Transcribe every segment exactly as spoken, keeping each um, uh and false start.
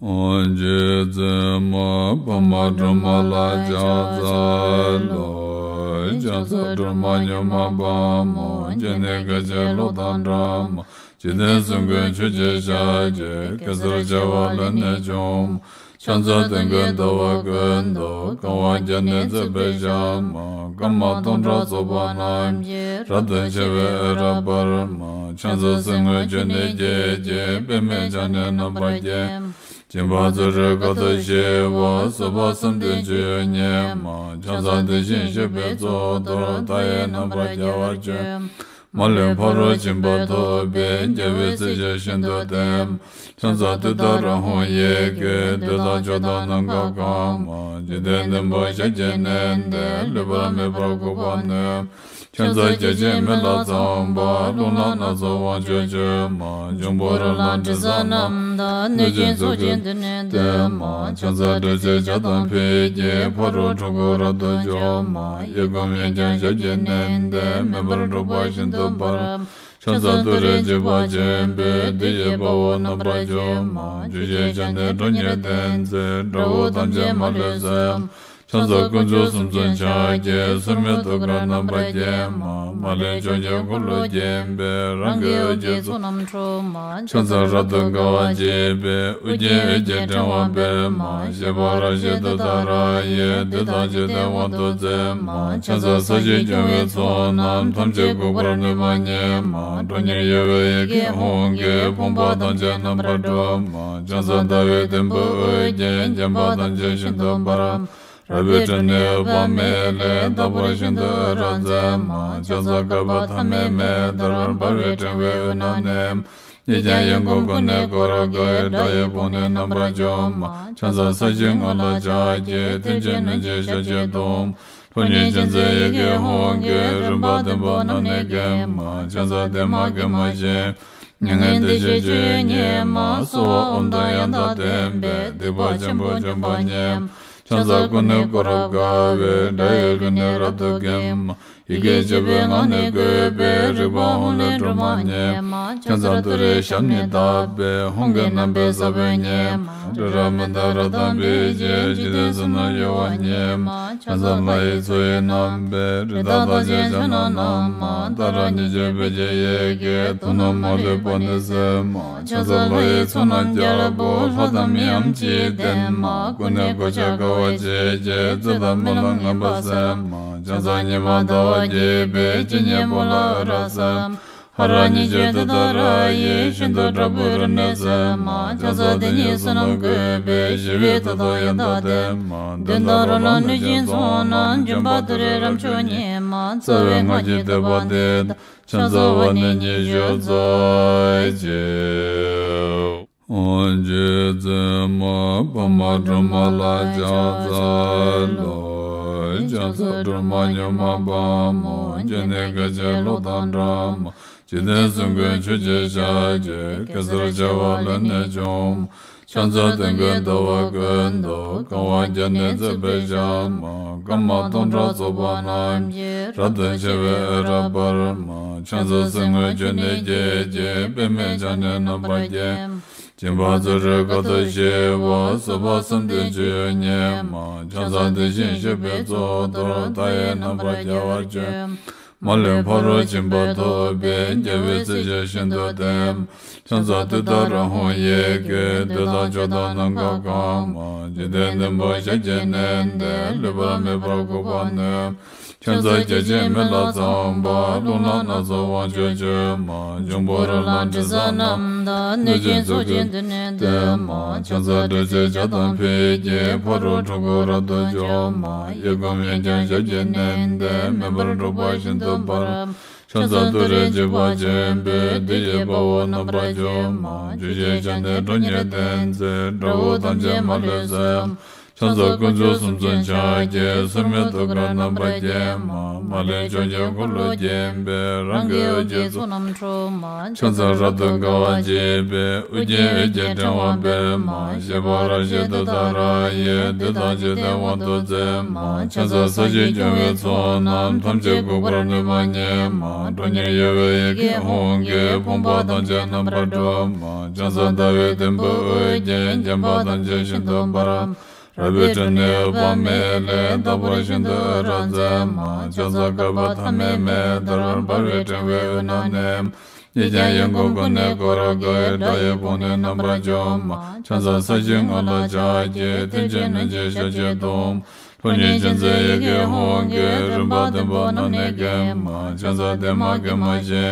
རྗེ་བཙུན་མ་འཕགས་མ་སྒྲོལ་མ་ལ་ཕྱག་འཚལ་ལོ། ཕྱག་འཚལ་སྒྲོལ་མ་མྱུར་མ་དཔའ་མོ། སྤྱན་ནི་དགའ་ཆེན་གློག་དང་འདྲ་མོ། འཇིག་རྟེན་གསུམ་མགོན་ཆུ་སྐྱེས་ཞལ་གྱི། གེ་སར་བྱེ་བ་ལས་ནི་བྱུང་མོ། ཕྱག་འཚལ་སྟོན་ཀའི་ཟླ་བ་ཀུན་ཏུ། གང་བ་བརྒྱ་ནི་བརྩེགས་པའི་ཞལ་མ། སྐར་མ་སྟོང་ཕྲག་ཚོགས་པ་རྣམས་ཀྱིས། རབ་ཏུ་ཕྱེ་བའི་འོད་རབ་འབར་མ། ཕྱག་འཚལ་གསེར་དངུལ་ཆུ་ནས་སྐྱེས་ཀྱི། པདྨས་ཕྱག་ནི་རྣམ་པར་བརྒྱན་མ། སྦྱིན་པ་ཚུ་རོལ་ཁ་དོག་ཞི་བ། བཟོད་པ་བསམ་གཏན་སྤྱོད་ཡུལ་ཉིད་མ། ཕྱག་འཚལ་དེ་བཞིན་གཤེགས་པའི་གཙུག་ཏོར། མཐའ་ཡས་རྣམ་པར་རྒྱལ་བར་སྤྱོད་མ། མ་ལུས་ཕ་རོལ་ཕྱིན་པ་ཐོབ་པའི། རྒྱལ་བའི་སྲས་ཆེན་ཤིན་ཏུ་བརྟན་མ། ཕྱག་འཚལ་ཏུཏྟཱ་ར་ཧཱུྃ་ཡི་གེ། བདུད་དང་ཕྱོགས་དང་ནམ་མཁའ་གང་མ། འཇིག་རྟེན་བདུན་པོ་ཞལ་གྱིས་མནན་ཏེ། ལུས་པ་མེད་པར་འགུགས་པར་ནུས་མ། ཕྱག་འཚལ་བརྒྱ་བྱིན་མེ་ལྷ་ཚངས་པ། རླུང་ལྷ་སྣ་ཚོགས་དབང་ཕྱུག་མཆོད་མ། འབྱུང་པོ་རོ་ལངས་དྲི་ཟ་རྣམས་དང་། གནོད་སྦྱིན་ཚོགས་ཀྱིས་མདུན་ནས་བསྟོད་མ། ཕྱག་འཚལ་སྒྲོལ་ཆེན་ཇ་དང་འབུལ་གྱིས། ཕ་རོལ་འཁྲུལ་འཁོར་རབ་ཏུ་འཇོམས་མ། གཡས་བསྐུམ་གཡོན་བརྐྱང་ཞབས་ཀྱིས་མནན་ཏེ། མེ་འབར་འཁྲུག་པ་ཤིན་ཏུ་འབར་མ། ཕྱག་འཚལ་ཏུ་རེ་འཇིགས་པ་ཆེན་པོས། བདུད་ཀྱི་དཔའ་བོ་རྣམ་པར་འཇོམས་མ། བཅུ་ཞལ་ཕྱག་ནི་ཁྲོ་གཉེར་ལྡན་མཛད། དགྲ་བོ་ཐམས་ཅད་མ་ལུས་གསོད་མ། ཕྱག་འཚལ་དཀོན་མཆོག་གསུམ་མཚོན་ཕྱག་རྒྱའི། སོར་མོས་ཐུགས་ཀར་རྣམ་པར་བརྒྱན་མ། མ་ལུས་ཕྱོགས་ཀྱི་འཁོར་ལོས་བརྒྱན་པའི། རང་གི་འོད་ཀྱི་ཚོགས་རྣམས་འཁྲུག་མ། ཕྱག་འཚལ་རབ་ཏུ་དགའ་བ་བརྗིད་པའི། ཨོ་རྒྱན་འོད་ཀྱི་ཕྲེང་བ་སྤེལ་མ། བཞད་པ་རབ་བཞད་ཏུཏྟཱ་ར་ཡིས། བདུད་དང་འཇིག་རྟེན་དབང་དུ་མཛད་མ། ཕྱག་འཚལ་ས་གཞི་སྐྱོང་བའི་ཚོགས་རྣམས། ཐམས་ཅད་འགུགས་པར་ནུས་པ་ཉིད་མ། ཁྲོ་གཉེར་གཡོ་བའི་ཡི་གེ་ཧཱུྃ་གིས། ཕོངས་པ་ཐམས་ཅད་རྣམ་པར་སྒྲོལ་མ། ཕྱག་འཚལ་ཟླ་བའི་དུམ་བུས་དབུ་བརྒྱན། བརྒྱན་པ་ཐམས་ཅད་ཤིན་ཏུ་འབར་མ། རལ་པའི་ཁྲོད་ནས་འོད་དཔག་མེད་ལས། རྟག་པར་ཤིན་ཏུ་འོད་རབ་མཛད་མ། ཕྱག་འཚལ་བསྐལ་པ་ཐ་མའི་མེ་ལྟར། འབར་བའི་ཕྲེང་བའི་དབུས་ན་གནས་མ། གཉིས་ཀྱང་གཡས་བསྐུམ་ཀུན་ནས་བསྐོར་དགའི། དགྲ་ཡི་དཔུང་ནི་རྣམ་པར་འཇོམས་མ། ཕྱག་འཚལ་ས་གཞིའི་ངོས་ལ་ཕྱག་གི། མཐིལ་གྱིས་བསྣུན་ཅིང་ཞབས་ཀྱིས་བརྡུང་མ། ཁྲོ་གཉེར་ཅན་མཛད་ཡི་གེ་ཧཱུྃ་གིས། རིམ་པ་བདུན་པོ་རྣམས་ནི་འགེམས་མ། ཕྱག་འཚལ་བདེ་མ་དགེ་མ་ཞི་མ། མྱ་ངན་འདས་ཞི་སྤྱོད་ཡུལ་ཉིད་མ། གསོལ་བ་ཨོཾ་དང་ཡང་དག་ལྡན་པས། སྡིག་པ་ཆེན་པོ་འཇོམས་པ་ཉིད་མ། ཕྱག་འཚལ་ཀུན་ནས་བསྐོར་རབ་དགའ་བའི། དགྲ་ཡི་རླུང་ནི་རབ་ཏུ་འགེམས་མ། ཡི་གེ་བཅུ་པའི་ངག་ནི་བཀོད་པའི། རིག་པ་ཧཱུྃ་ལས་སྒྲོལ་མ་ཉིད་མ། ཕྱག་འཚལ་ཏུ་རེའི་ཞབས་ནི་བརྡབས་པས། ཧཱུྃ་གི་རྣམ་པའི་ས་བོན་ཉིད་མ། རི་རབ་མནྡ་ར་དང་འབིགས་བྱེད། འཇིག་རྟེན་གསུམ་རྣམས་གཡོ་བ་ཉིད་མ། ཕྱག་འཚལ་ལྷ་ཡི་མཚོ་ཡི་རྣམ་པའི། རི་དྭགས་རྟགས་ཅན་ཕྱག་ན་བསྣམས་མ། ཏཱ་ར་གཉིས་བརྗོད་བོད་ཀྱི་ཡི་གེས། དུག་རྣམས་མ་ལུས་པ་ནི་སེལ་མ། ཕྱག་འཚལ་ལྷ་ཡི་ཚོགས་རྣམས་རྒྱལ་པོ། ལྷ་དང་མིའམ་ཅི་ཡིས་བསྟེན་མ། ཀུན་ནས་གོ་ཆ་དགའ་བ་བརྗིད་ཀྱིས། རྩོད་དང་སྨོན་ལམ་ངན་པ་སེལ་མ། ཕྱག་འཚལ་ཉི་མ་ཟླ་བ་རྒྱས་པའི། སྤྱན་གཉིས་པོ་ལ་འོད་རབ་གསལ་མ། ཧ་ར་གཉིས་བརྗོད་ཏུཏྟཱ་ར་ཡིས། ཤིན་ཏུ་དྲག་པོའི་རིམས་ནད་སེལ་མ། ཕྱག་འཚལ་དེ་ཉིད་བསོད་ནམས་བཀོད་པའི། ཞི་བའི་མཐུ་སྟོབས་ཡང་དག་ལྡན་མ། གདོན་དང་རོ་ལངས་གནོད་སྦྱིན་ཚོགས་རྣམས། འཇོམས་པ་ཏུ་རེ་རབ་མཆོག་ཉིད་མ། རྩ་བའི་སྔགས་ཀྱི་བསྟོད་པ་འདི་དང་། ཕྱག་འཚལ་བ་ནི་ཉི་ཤུ་རྩ་གཅིག་རྗེ་བཙུན་མ་འཕགས་མ་སྒྲོལ་མ་ལ་ཕྱག་འཚལ་ལོ། ཕྱག་འཚལ་སྒྲོལ་མ་མྱུར་མ་དཔའ་མོ། སྤྱན་ནི་དགའ་ཆེན་གློག་དང་འདྲ་མ། འཇིག་རྟེན་གསུམ་མགོན་ཆུ་སྐྱེས་ཞལ་གྱི། གེ་སར་བྱེ་བ་ལས་ནི་བྱུང་མ། ཕྱག་འཚལ་སྟོན་ཀའི་ཟླ་བ་ཀུན་ཏུ། གང་བ་བརྒྱ་ནི་བརྩེགས་པའི་ཞལ་མ། སྐར་མ་སྟོང་ཕྲག་ཚོགས་པ་རྣམས་ཀྱིས། རབ་ཏུ་ཕྱེ་བའི་འོད་རབ་འབར་མ། ཕྱག་འཚལ་གསེར་དངུལ་ཆུ་ནས་སྐྱེས་ཀྱི། པདྨས་ཕྱག་ནི་རྣམ་པར་བརྒྱན་མ། སྦྱིན་པ་ཚུ་རོལ་ཁ་དོག་ཞི་བ། བཟོད་པ་བསམ་གཏན་སྤྱོད་ཡུལ་ཉིད་མ། ཕྱག་འཚལ་དེ་བཞིན་གཤེགས་པའི་གཙུག་ཏོར། མཐའ་ཡས་རྣམ་པར་རྒྱལ་བར་སྤྱོད་མ། མ་ལུས་ཕ་རོལ་ཕྱིན་པ་ཐོབ་པའི། རྒྱལ་བའི་སྲས་ཆེན་ཤིན་ཏུ་བརྟན་མ། ཕྱག་འཚལ་ཏུཏྟཱ་ར་ཧཱུྃ་ཡི་གེས། བདུད་དང་ཕྱོགས་དང་ནམ་མཁའ་གང་མ། འཇིག་རྟེན་བདུན་པོ་ཞལ་གྱིས་མནན་ཏེ། ལུས་པ་མེད་པར་འགུགས་པར་ནུས་མ། ཕྱག་འཚལ་བརྒྱ་བྱིན་མེ་ལྷ་ཚངས་པ། རླུང་ལྷ་སྣ་ཚོགས་དབང་ཕྱུག་མཆོད་མ། འབྱུང་པོ་རོ་ལངས་དྲི་ཟ་རྣམས་དང་། གནོད་སྦྱིན་ཚོགས་ཀྱིས་མདུན་ནས་བསྟོད་མ། ཕྱག་འཚལ་སྒྲོལ་ཆེན་ཇ་དང་འབུལ་གྱིས། ཕ་རོལ་འཁྲུལ་འཁོར་རབ་ཏུ་འཇོམས་མ། གཡས་བསྐུམ་གཡོན་བརྐྱང་ཞབས་ཀྱིས་མནན་ཏེ། མེ་འབར་འཁྲུག་པ་ཤིན་ཏུ་འབར་མ། ཕྱག་འཚལ་ཏུ་རེ་འཇིགས་པ་ཆེན་པོས། བདུད་ཀྱི་དཔའ་བོ་རྣམ་པར་འཇོམས་མ། བཅུ་ཞལ་ཕྱག་ནི་ཁྲོ་གཉེར་ལྡན་མཛད། དགྲ་བོ་ཐམས་ཅད་མ་ལུས་གསོད་མ། ཕྱག་འཚལ་དཀོན་མཆོག་གསུམ་མཚོན་ཕྱག་རྒྱའི། སྲུང་མའི་ཐུགས་ཀར་རྣམ་པར་བརྒྱན་མ། མ་ལུས་ཕྱོགས་བཅུའི་འཁོར་ལོ་བརྒྱན་པའི། རང་གི་འོད་ཀྱི་ཚོགས་རྣམས་འཁྲུགས་མ། ཕྱག་འཚལ་རབ་ཏུ་དགའ་བ་བརྗིད་པའི། དབུ་རྒྱན་འོད་ཀྱི་ཕྲེང་བ་སྤེལ་མ། བཞད་པ་རབ་བཞད་ཏུཏྟཱ་ར་ཡིས། བདུད་དང་འཇིག་རྟེན་དབང་དུ་མཛད་མ། ཕྱག་འཚལ་ས་གཞི་སྐྱོང་བའི་ཚོགས་རྣམས། ཐམས་ཅད་འགུགས་པར་ནུས་པ་ཉིད་མ། ཁྲོ་གཉེར་གཡོ་བའི་ཡི་གེ་ཧཱུྃ་གིས། ཕོངས་པ་ཐམས་ཅད་རྣམ་པར་སྒྲོལ་མ། ཕྱག་འཚལ་ཟླ་བའི་དུམ་བུས་དབུ་རྒྱན། བརྒྱན་པ་ཐམས་ཅད་ཤིན་ཏུ་འབར་མ། རལ་པའི་ཁྲོད་ནས་འོད་དཔག་མེད་ལས། རྟག་པར་ཤིན་ཏུ་འོད་རབ་མཛད་མ། ཕྱག་འཚལ་བསྐལ་པ་ཐ་མའི་མེ་ལྟར། འབར་བའི་ཕྲེང་བའི་དབུས་ན་གནས། གཡས་བརྐྱང་གཡོན་བསྐུམ་ཀུན་ནས་བསྐོར་དགའི། དགྲ་ཡི་དཔུང་ནི་རྣམ་པར་འཇོམས་མ། ཕྱག་འཚལ་ས་གཞིའི་ངོས་ལ་ཕྱག་བགྱི། མཐིལ་གྱིས་བསྣུན་ཅིང་ཞབས་ཀྱིས་བརྡུང་། ཕོ་ཉའི་མཆུ་འཛིན་ཡི་གེ་ཧཱུྃ་གིས། རིམ་པ་བདུན་པོ་རྣམས་ནི་འགེམས་མ། ཕྱག་འཚལ་བདེ་མ་དགེ་མ་ཞི།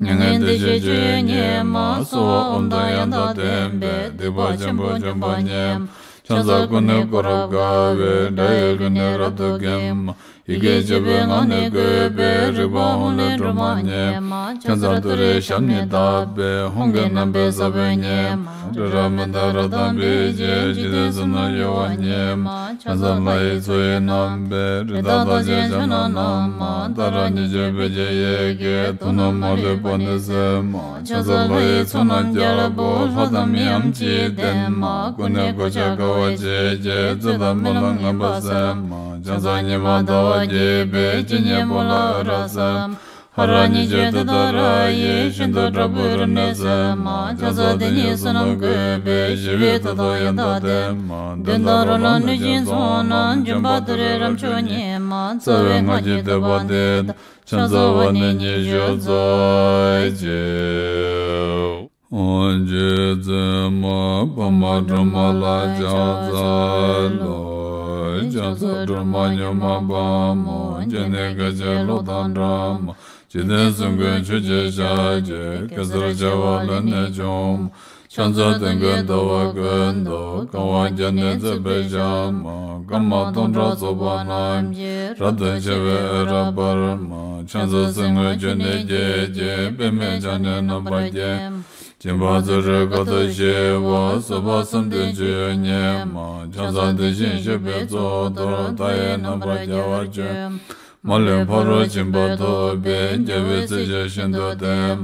མྱ་ངན་འདས་ཞི་སྤྱོད་ཡུལ་ཉིད་མ། གསོལ་བ་འོད་མཐའ་ཡང་དག་ལྡན་པས། སྡིག་པ་ཆེན་པོ་འཇོམས་པ་ཉིད་མ། ཕྱག་འཚལ་ཀུན་ནས་བསྐོར་རབ་དགའ་བའི། དགྲ་ཡི་རྒོལ་ནི་རབ་ཏུ་འགེམས་མ། ཡི་གེ་བཅུ་པའི་ངག་ནི་བཀོད་པས། རིག་པ་ཧཱུྃ་ལས་སྒྲོལ་མ་ཉིད་མ། ཕྱག་འཚལ་ཏུ་རེའི་ཞབས་ནི་བརྡབས་པས། ཧཱུྃ་གི་རྣམ་པའི་ས་བོན་ཉིད་མ། རི་རབ་མནྡ་ར་དང་འབིགས་བྱེད། འཇིག་རྟེན་གསུམ་རྣམས་གཡོ་བ་ཉིད་མ། ཕྱག་འཚལ་ལྷ་ཡི་མཚོ་ཡི་རྣམ་པའི། རི་དྭགས་རྟགས་ཅན་ཕྱག་ན་བསྣམས་མ། ཏཱ་ར་གཉིས་བརྗོད་བོད་ཀྱི་ཡི་གེས། དུག་རྣམས་མ་ལུས་པ་ནི་སེལ་མ། ཕྱག་འཚལ་ལྷ་ཡི་ཚོགས་རྣམས་རྒྱལ་པོ། ལྷ་དང་མིའམ་ཅི་ཡིས་བསྟེན་མ། ཀུན་ནས་གོ་ཆ་དགའ་བ་བརྗིད་ཀྱིས། བཙོན་དང་རྨི་ལམ་ངན་པ་སེལ་མ། ཕྱག་འཚལ་ཉི་མ་ཟླ་བ་རྒྱས་པའི། སྤྱན་གཉིས་པོ་ལ་འོད་རབ་གསལ་མ། ཧ་ར་གཉིས་བརྗོད་ཏུཏྟཱ་ར་ཡིས། ཤིན་ཏུ་དྲག་པོའི་རབ་གནས་སེལ་མ། ཕྱག་འཚལ་དེ་ཉིད་བསོད་ནམས་བཀོད་པས། ཞི་བའི་མཐུ་སྟོབས་ཡང་དག་ལྡན་མ། གདོན་དང་རོ་ལངས་གནོད་སྦྱིན་ཚོགས་རྣམས། འཇོམས་པ་ཏུ་རེའི་རབ་མཆོག་ཉིད་མ། རྩ་བའི་སྔགས་ཀྱི་བསྟོད་པ་འདི་དང་། ཕྱག་འཚལ་བ་ནི་ཉི་ཤུ་རྩ་གཅིག་རྗེ་བཙུན་མ་འཕགས་མ་སྒྲོལ་མ་ལ་ཕྱག་འཚལ་ལོ། ཕྱག་འཚལ་སྒྲོལ་མ་མྱུར་མ་དཔའ་མོ། སྤྱན་ནི་སྐད་ཅིག་གློག་དང་འདྲ་མ། འཇིག་རྟེན་གསུམ་མགོན་ཆུ་སྐྱེས་ཞལ་གྱི། གེ་སར་བྱེ་བ་ལས་ནི་བྱུང་མ། ཕྱག་འཚལ་སྟོན་ཀའི་ཟླ་བ་ཀུན་ཏུ། གང་བ་བརྒྱ་ནི་བརྩེགས་པའི་ཞལ་མ། སྐར་མ་སྟོང་ཕྲག་ཚོགས་པ་རྣམས་ཀྱིས། རབ་ཏུ་ཕྱེ་བའི་འོད་རབ་འབར་མ། ཕྱག་འཚལ་གསེར་དངུལ་ཆུ་ནས་སྐྱེས་ཀྱི། པདྨས་ཕྱག་ནི་རྣམ་པར་བརྒྱན། སྦྱིན་པ་ཚུ་རོལ་དཀའ་ཐུབ་ཞི་བ། བཟོད་པ་བསམ་གཏན་སྤྱོད་ཡུལ་ཉིད་མ། ཕྱག་འཚལ་དེ་བཞིན་གཤེགས་པའི་གཙུག་ཏོར། མཐའ་ཡས་རྣམ་པར་རྒྱལ་བར་སྤྱོད། མ་ལུས་ཕ་རོལ་ཕྱིན་པ་ཐོབ་པའི། རྒྱལ་བའི་སྲས་ཀྱིས་ཤིན་ཏུ་བསྟེན།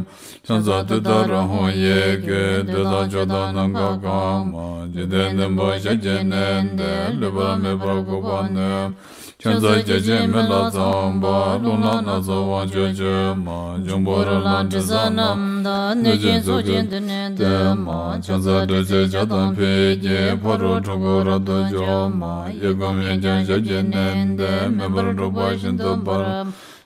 ཕྱག་འཚལ་ཏུཏྟཱ་ར་ཧཱུྃ་ཡི་གེས། བདུད་དང་ཕྱོགས་དང་ནམ་མཁའ་གང་མ། འཇིག་རྟེན་བདུན་པོ་ཞབས་ཀྱིས་མནན་ཏེ། ལུས་པ་མེད་པར་འགུགས་པར་ནུས། ཕྱག་འཚལ་བརྒྱ་བྱིན་མེ་ལྷ་ཚངས་པ། རླུང་ལྷ་སྣ་ཚོགས་དབང་ཕྱུག་མཆོད་མ། འབྱུང་པོ་རོ་ལངས་དྲི་ཟ་རྣམས་དང་། གནོད་སྦྱིན་ཚོགས་ཀྱིས་མདུན་ནས་བསྟོད་མ། ཕྱག་འཚལ་དྲི་ཟའི་ཇ་དང་ཕུད་ཀྱིས། ཕ་རོལ་འཁྲུལ་འཁོར་རབ་ཏུ་འཇོམས་མ། གཡས་བསྐུམ་གཡོན་བརྐྱང་ཞབས་ཀྱིས་མནན་ཏེ། མེ་འབར་འཁྲུགས་པ་ཤིན་ཏུ་འབར།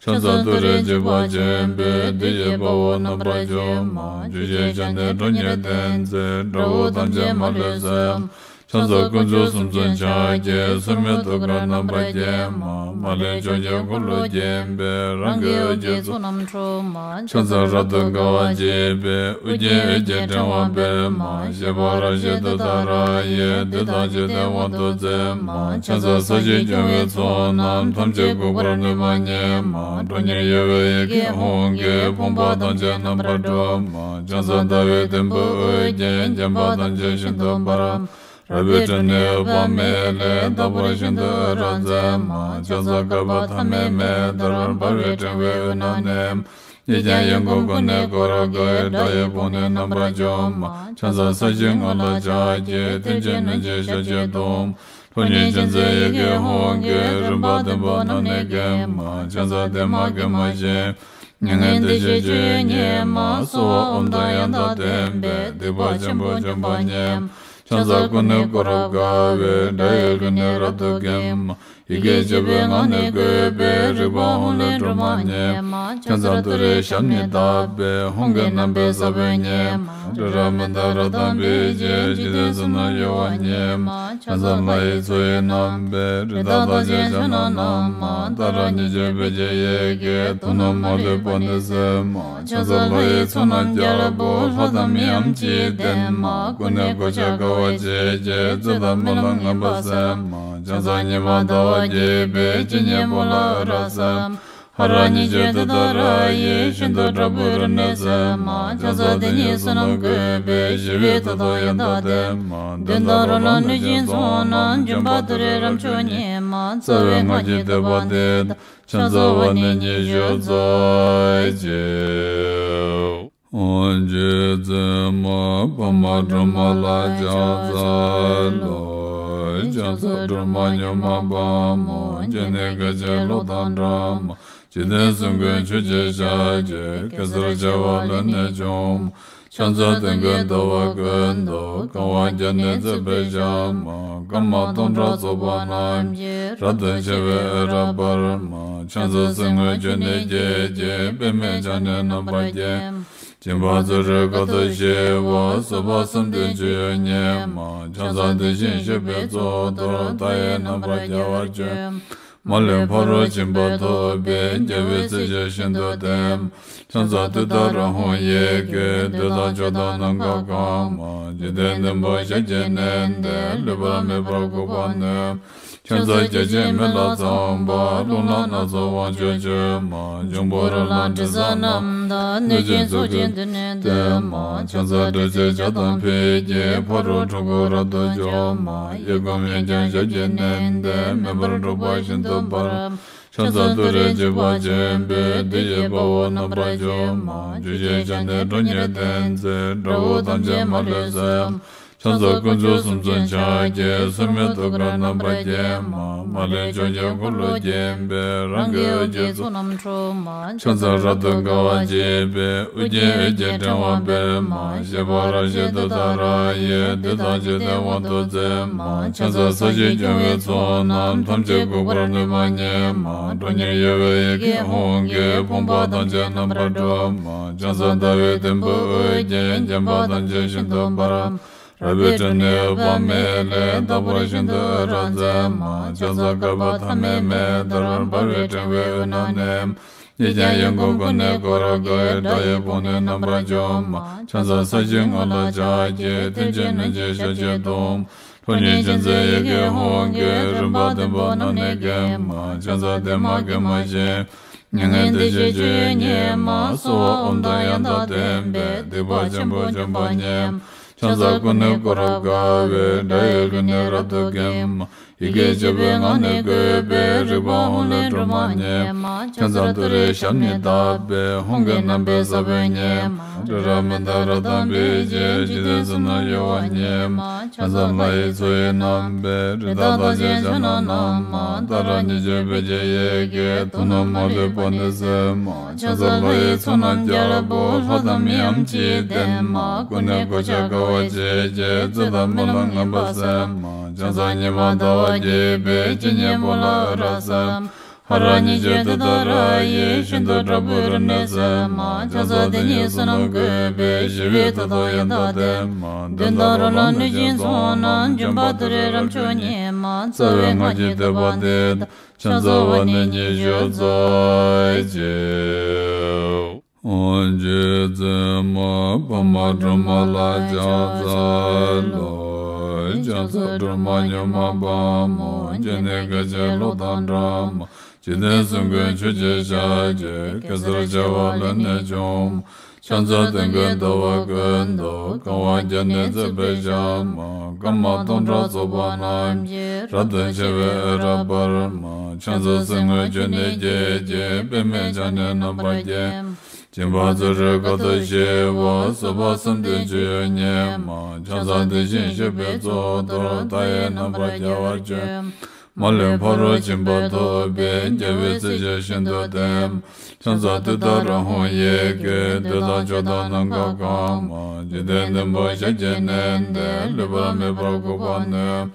ཕྱག་འཚལ་ཏུ་རེའི་འཇིགས་པ་ཆེན་པོས། བདུད་ཀྱི་དཔའ་བོ་རྣམ་པར་འཇོམས་མ། བཅུ་ཞེས་བྱ་ནི་ཁྲོ་གཉེར་ལྡན་མཛད། དགྲ་བོ་ཐམས་ཅད་མ་ལུས་གསོད། ཕྱག་འཚལ་དཀོན་མཆོག་གསུམ་མཚོན་ཕྱག་རྒྱའི། སྲུང་མའི་ཐུགས་ཀར་རྣམ་པར་བརྒྱན་མ། མ་ལུས་ཕྱོགས་བཅུའི་འཁོར་ལོ་བརྒྱན་པའི། རང་གི་འོད་ཀྱི་ཚོགས་རྣམས་འཁྲུགས་མ། ཕྱག་འཚལ་རབ་ཏུ་དགའ་བ་བརྗིད་པའི། དབུ་རྒྱན་འོད་ཀྱི་ཕྲེང་བ་སྤེལ་མ། བཞད་པ་རབ་བཞད་ཏུཏྟཱ་ར་ཡིས། བདུད་དང་འཇིག་རྟེན་དབང་དུ་མཛད་མ། ཕྱག་འཚལ་ས་གཞི་སྐྱོང་བའི་ཚོགས་རྣམས། ཐམས་ཅད་འགུགས་པར་ནུས་པ་ཉིད་མ། ཁྲོ་གཉེར་གཡོ་བའི་ཡི་གེ་ཧཱུྃ་གིས། ཕོངས་པ་ཐམས་ཅད་རྣམ་པར་སྒྲོལ་མ། ཕྱག་འཚལ་ཟླ་བའི་དུམ་བུས་དབུ་རྒྱན། བརྒྱན་པ་ཐམས་ཅད་ཤིན་ཏུ་འབར་མ། རལ་པའི་ཁྲོད་ནས་འོད་དཔག་མེད་ལས། རྟག་པར་ཤིན་ཏུ་འོད་རབ་མཛད་མ། ཕྱག་འཚལ་བསྐལ་པ་ཐ་མའི་མེ་ལྟར། འབར་བའི་ཕྲེང་བའི་དབུས་ན་གནས། གཡས་བརྐྱང་གཡོན་བསྐུམ་ཀུན་ནས་བསྐོར་དགའི། དགྲ་ཡི་དཔུང་ནི་རྣམ་པར་འཇོམས་མ། ཕྱག་འཚལ་ས་གཞིའི་ངོས་ལ་ཕྱག་བགྱི། མཐིལ་གྱིས་བསྣུན་ཅིང་ཞབས་ཀྱིས་བརྡུང་། ཕོ་ཉའི་མཆུ་འཛིན་ཡི་གེ་ཧཱུྃ་གིས། རིམ་པ་བདུན་པོ་རྣམས་ནི་འགེམས་མ། ཕྱག་འཚལ་བདེ་མ་དགེ་མ་ཞི། མྱ་ངན་འདས་ཞི་སྤྱོད་ཡུལ་ཉིད་མ། གསོལ་བ་འོད་མཐའ་ཡང་དག་ལྡན་པས། སྡིག་པ་ཆེན་པོ་འཇོམས་པ་ཉིད་མ། ཕྱག་འཚལ་ཀུན་ནས་བསྐོར་རབ་དགའ་བའི། དགྲ་ཡི་རྒོལ་ནི་རབ་ཏུ་འགེམས་མ། ཡི་གེ་བཅུ་པའི་ངག་ནི་བཀོད་པས། རིག་པ་ཧཱུྃ་ལས་སྒྲོལ་མ་ཉིད་མ། ཕྱག་འཚལ་ཏུ་རེའི་ཞབས་ནི་བརྡབས་པས། ཧཱུྃ་གི་རྣམ་པའི་ས་བོན་ཉིད་མ། རི་རབ་མནྡ་ར་དང་འབིགས་བྱེད། འཇིག་རྟེན་གསུམ་རྣམས་གཡོ་བ་ཉིད་མ། ཕྱག་འཚལ་ལྷ་ཡི་མཚོ་ཡི་རྣམ་པའི། རི་དྭགས་རྟགས་ཅན་ཕྱག་ན་བསྣམས་མ། ཏཱ་ར་གཉིས་བརྗོད་བོད་ཀྱི་ཡི་གེས། དུག་རྣམས་མ་ལུས་པ་ནི་སེལ་མ། ཕྱག་འཚལ་ལྷ་ཡི་ཚོགས་རྣམས་རྒྱལ་པོ། ལྷ་དང་མིའམ་ཅི་ཡིས་བསྟེན་མ། ཀུན་ནས་གོ་ཆ་དགའ་བ་བརྗིད་ཀྱིས། བཙོན་དང་རྨི་ལམ་ངན་པ་སེལ་མ། ཕྱག་འཚལ་ཉི་མ་ཟླ་བ་རྒྱས་པའི། སྤྱན་གཉིས་པོ་ལ་འོད་རབ་གསལ་མ། ཧ་ར་ཉིད་ཀྱི་དུས་ལྟར་ཡིད་བཞིན་དུ་དྲག་པོའི་རིམས་ནད་སེལ་མ། ཆང་ས་དེ་ཉིད་བསོད་ནམས་བཀོད་པས་ཞི་བའི་མཐུ་དང་ཡང་དག་ལྡན་མ། གདོན་དང་རོ་ལངས་གནོད་སྦྱིན་ཚོགས་རྣམས། འབྱུང་པོ་དུད་འགྲོའི་རབ་མཆོག་ཉིད་མ། རྩ་བའི་སྔགས་ཀྱི་བསྟོད་པ་འདི་དང་། ཕྱག་འཚལ་བ་ནི་ཉི་ཤུ་རྩ་གཅིག། རྗེ་བཙུན་མ་འཕགས་མ་སྒྲོལ་མ་ལ་ཕྱག་འཚལ་ལོ། ཕྱག་འཚལ་སྒྲོལ་མ་མྱུར་མ་དཔའ་མོ། སྤྱན་ནི་སྐད་ཅིག་གློག་དང་འདྲ་མ། འཇིག་རྟེན་གསུམ་མགོན་ཆུ་སྐྱེས་ཞལ་གྱི། གེ་སར་བྱེ་བ་ལས་ནི་བྱུང་མ། ཕྱག་འཚལ་སྟོན་ཀའི་ཟླ་བ་ཀུན་ཏུ། གང་བ་བརྒྱ་ནི་བརྩེགས་པའི་ཞལ་མ། སྐར་མ་སྟོང་ཕྲག་ཚོགས་པ་རྣམས་ཀྱིས། རབ་ཏུ་ཕྱེ་བའི་འོད་རབ་འབར་མ། ཕྱག་འཚལ་སེར་སྔོ་ཆུ་ནས་སྐྱེས་ཀྱི། པདྨས་ཕྱག་ནི་རྣམ་པར་བརྒྱན་མ། སྦྱིན་པ་བརྩོན་འགྲུས་དཀའ་ཐུབ་ཞི་བ། བཟོད་པ་བསམ་གཏན་སྤྱོད་ཡུལ་ཉིད་མ། ཕྱག་འཚལ་དེ་བཞིན་གཤེགས་པའི་གཙུག་ཏོར། མཐའ་ཡས་རྣམ་པར་རྒྱལ་བར་སྤྱོད་མ། མ་ལུས་ཕ་རོལ་ཕྱིན་པ་ཐོབ་པའི། རྒྱལ་བའི་སྲས་ཆོས་བཞིན་དུ་ལྡན་མ། ཕྱག་འཚལ་ཏུཏྟཱ་ར་ཧཱུྃ་ཡི་གེས། བདུད་དང་ཕྱོགས་དང་ནམ་མཁའ་གང་མ། འཇིག་རྟེན་བདུན་པོ་ཞལ་གྱིས་མནན་ཏེ། ལུས་པ་མེད་པར་འགུགས་པར་ནུས་མ། ཕྱག་འཚལ་བརྒྱ་བྱིན་མེ་ལྷ་ཚངས་པ། རླུང་ལྷ་སྣ་ཚོགས་དབང་ཕྱུག་མཆོད་མ། འབྱུང་པོ་རོ་ལངས་དྲི་ཟ་རྣམས་དང་། གནོད་སྦྱིན་ཚོགས་ཀྱིས་མདུན་ནས་བསྟོད་མ། ཕྱག་འཚལ་དྲི་ཟའི་ལྗགས་དང་ཕུད་ཀྱིས། ཕ་རོལ་འཁྲུལ་འཁོར་རབ་ཏུ་འཇོམས་མ། གཡས་བསྐུམ་གཡོན་བརྐྱང་ཞབས་ཀྱིས་མནན་ཏེ། མེ་འབར་འཁྲུག་པ་ཤིན་ཏུ་འབར་མ། ཕྱག་འཚལ་ཏུ་རེ་འཇིགས་པ་ཆེན་པོས། བདུད་ཀྱི་དཔའ་བོ་རྣམ་པར་འཇོམས་མ། བཅུ་ཞལ་ཕྱག་ནི་ཁྲོ་གཉེར་ལྡན་མཛད། དགྲ་བོ་ཐམས་ཅད་མ་ལུས་གསོད་མ། ཕྱག་འཚལ་དཀོན་མཆོག་གསུམ་མཚོན་ཕྱག་རྒྱའི། སོར་མོས་ཐུགས་ཀར་རྣམ་པར་བརྒྱན་མ། མ་ལུས་ཕྱོགས་ཀྱི་འཁོར་ལོས་བརྒྱན་པའི། རང་གི་འོད་ཀྱི་ཚོགས་རྣམས་འཁྲུག་མ། ཕྱག་འཚལ་རབ་ཏུ་དགའ་བ་བརྗིད་པའི། ཨོ་རྒྱན་འོད་ཀྱི་ཕྲེང་བ་སྤེལ་མ། བཞད་པ་རབ་བཞད་ཏུཏྟཱ་ར་ཡིས། བདུད་དང་འཇིག་རྟེན་དབང་དུ་མཛད་མ། ཕྱག་འཚལ་ས་གཞི་སྐྱོང་བའི་ཚོགས་རྣམས། ཐམས་ཅད་འགུགས་པར་ནུས་པ་ཉིད་མ། ཁྲོ་གཉེར་གཡོ་བའི་ཡི་གེ་ཧཱུྃ་གིས། ཕོངས་པ་ཐམས་ཅད་རྣམ་པར་སྒྲོལ་མ། ཕྱག་འཚལ་ཟླ་བའི་དུམ་བུས་དབུ་རྒྱན། བརྒྱན་པ་ཐམས་ཅད་ཤིན་ཏུ་འབར་མ། རལ་པའི་ཁྲོད་ནས་འོད་དཔག་མེད་ལས། རྟག་པར་ཤིན་ཏུ་འོད་རབ་མཛད་མ། ཕྱག་འཚལ་བསྐལ་པ་ཐ་མའི་མེ་ལྟར། འབར་བའི་ཕྲེང་བའི་དབུས་ན་གནས་མ། གཡས་བརྐྱང་གཡོན་བསྐུམ་ཀུན་ནས་བསྐོར་དགའི། དགྲ་ཡི་དཔུང་ནི་རྣམ་པར་འཇོམས་མ། ཕྱག་འཚལ་ས་གཞིའི་ངོས་ལ་ཕྱག་གི། མཐིལ་གྱིས་བསྣུན་ཅིང་ཞབས་ཀྱིས་བརྡུང་། ཁྲོ་གཉེར་ཅན་མཛད་ཡི་གེ་ཧཱུྃ་གིས། རིམ་པ་བདུན་པོ་རྣམས་ནི་འགེམས་མ། ཕྱག་འཚལ་བདེ་མ་དགེ་མ་ཞི་མ། མྱ་ངན་འདས་ཞི་སྤྱོད་ཡུལ་ཉིད་མ། གསོལ་བ་ཨོཾ་དང་ཡང་དག་ལྡན་པས། སྡིག་པ་ཆེན་པོ་འཇོམས་པ་ཉིད་མ། ཕྱག་འཚལ་ཀུན་ནས་བསྐོར་རབ་དགའ་བའི། དགྲ་ཡི་ལུས་ནི་རབ་ཏུ་འགེམས་མ། ཡི་གེ་བཅུ་པའི་ངག་ནི་བཀོད་པའི། རིག་པ་ཧཱུྃ་ལས་སྒྲོལ་མ་ཉིད་མ། ཕྱག་འཚལ་ཏུ་རེའི་ཞབས་ནི་བརྡབས་པས། ཧཱུྃ་གི་རྣམ་པའི་ས་བོན་ཉིད་མ། རི་རབ་མནྡ་ར་དང་འབིགས་བྱེད། འཇིག་རྟེན་གསུམ་རྣམས་གཡོ་བ་ཉིད་མ། ཕྱག་འཚལ་ལྷ་ཡི་མཚོ་ཡི་རྣམ་པའི། རི་དྭགས་ཐམས་ཅད་ཕྱག་ན་བསྣམས་མ། ཏཱ་ར་གཉིས་བརྗོད་བོད་ཀྱི་ཡི་གེས། དུག་རྣམས་མ་ལུས་པ་ནི་སེལ་མ། ཕྱག་འཚལ་ལྷ་ཡི་ཚོགས་རྣམས་རྒྱལ་པོ། ལྷ་དང་མིའམ་ཅི་ཡིས་བསྟེན་མ། ཀུན་ནས་གོ་ཆ་དགའ་བ་བརྗིད་ཀྱིས། རྩོད་དང་སྨོན་ལམ་ངན་པ་སེལ་མ། ཕྱག་འཚལ་ཉི་མ་ཟླ་བ་རྒྱས་པའི། སྤྱན་གཉིས་པོ་ལ་འོད་རབ་གསལ་མ། ཧ་ར་གཉིས་བརྗོད་ཏུཏྟཱ་ར་ཡིས། ཤིན་ཏུ་དྲག་པོའི་རིམས་ནད་སེལ་མ། ཕྱག་འཚལ་དེ་ཉིད་བསོད་ནམས་བཀོད་པས། ཞི་བའི་མཐུ་དང་ཡང་དག་ལྡན་མ། གདོན་དང་རོ་ལངས་གནོད་སྦྱིན་ཚོགས་རྣམས། འབྱུང་པོ་དུད་འགྲོའི་རབ་མཆོག་ཉིད་མ། རྩ་བའི་སྔགས་ཀྱི་བསྟོད་པ་འདི་དང་། ཕྱག་འཚལ་བ་ནི་ཉི་ཤུ་རྩ་གཅིག། རྗེ་བཙུན་མ་འཕགས་མ་སྒྲོལ་མ་ལ་ཕྱག་འཚལ་ལོ། ཕྱག་འཚལ་སྒྲོལ་མ་མྱུར་མ་དཔའ་མོ། སྤྱན་ནི་སྐད་ཅིག་གློག་དང་འདྲ་མ། འཇིག་རྟེན་གསུམ་མགོན་ཆུ་སྐྱེས་ཞལ་གྱི། གེ་སར་བྱེ་བ་ལས་ནི་བྱུང་མ། ཕྱག་འཚལ་སྟོན་ཀའི་ཟླ་བ་ཀུན་ཏུ། གང་བ་བརྒྱ་ནི་བརྩེགས་པའི་ཞལ་མ། སྐར་མ་སྟོང་ཕྲག་ཚོགས་པ་རྣམས་ཀྱིས། རབ་ཏུ་ཕྱེ་བའི་འོད་རབ་འབར་མ། ཕྱག་འཚལ་སེར་སྔོ་ཆུ་ནས་སྐྱེས་ཀྱི། པདྨས་ཕྱག་ནི་རྣམ་པར་བརྒྱན་མ། སྦྱིན་པ་བརྩོན་འགྲུས་དཀའ་ཐུབ་ཞི་བ། བཟོད་པ་བསམ་གཏན་སྤྱོད་ཡུལ་ཉིད་མ། ཕྱག་འཚལ་དེ་བཞིན་གཤེགས་པའི་གཙུག་ཏོར། མཐའ་ཡས་རྣམ་པར་རྒྱལ་བར་སྤྱོད་མ། མ་ལུས་ཕ་རོལ་ཕྱིན་པ་ཐོབ་པའི། རྒྱལ་བའི་སྲས་ཆོས་བཞིན་དུ་ལྡན་མ། ཕྱག་འཚལ་ཏུཏྟཱ་ར་ཧཱུྃ་ཡི་གེས། བདུད་དང་ཕྱོགས་དང་ནམ་མཁའ་གང་མ། འཇིག་རྟེན་བདུན་པོ་ཞལ་གྱིས་མནན་ཏེ། ལུས་པ་མེད་པར་འགུགས་པར་ནུས་མ།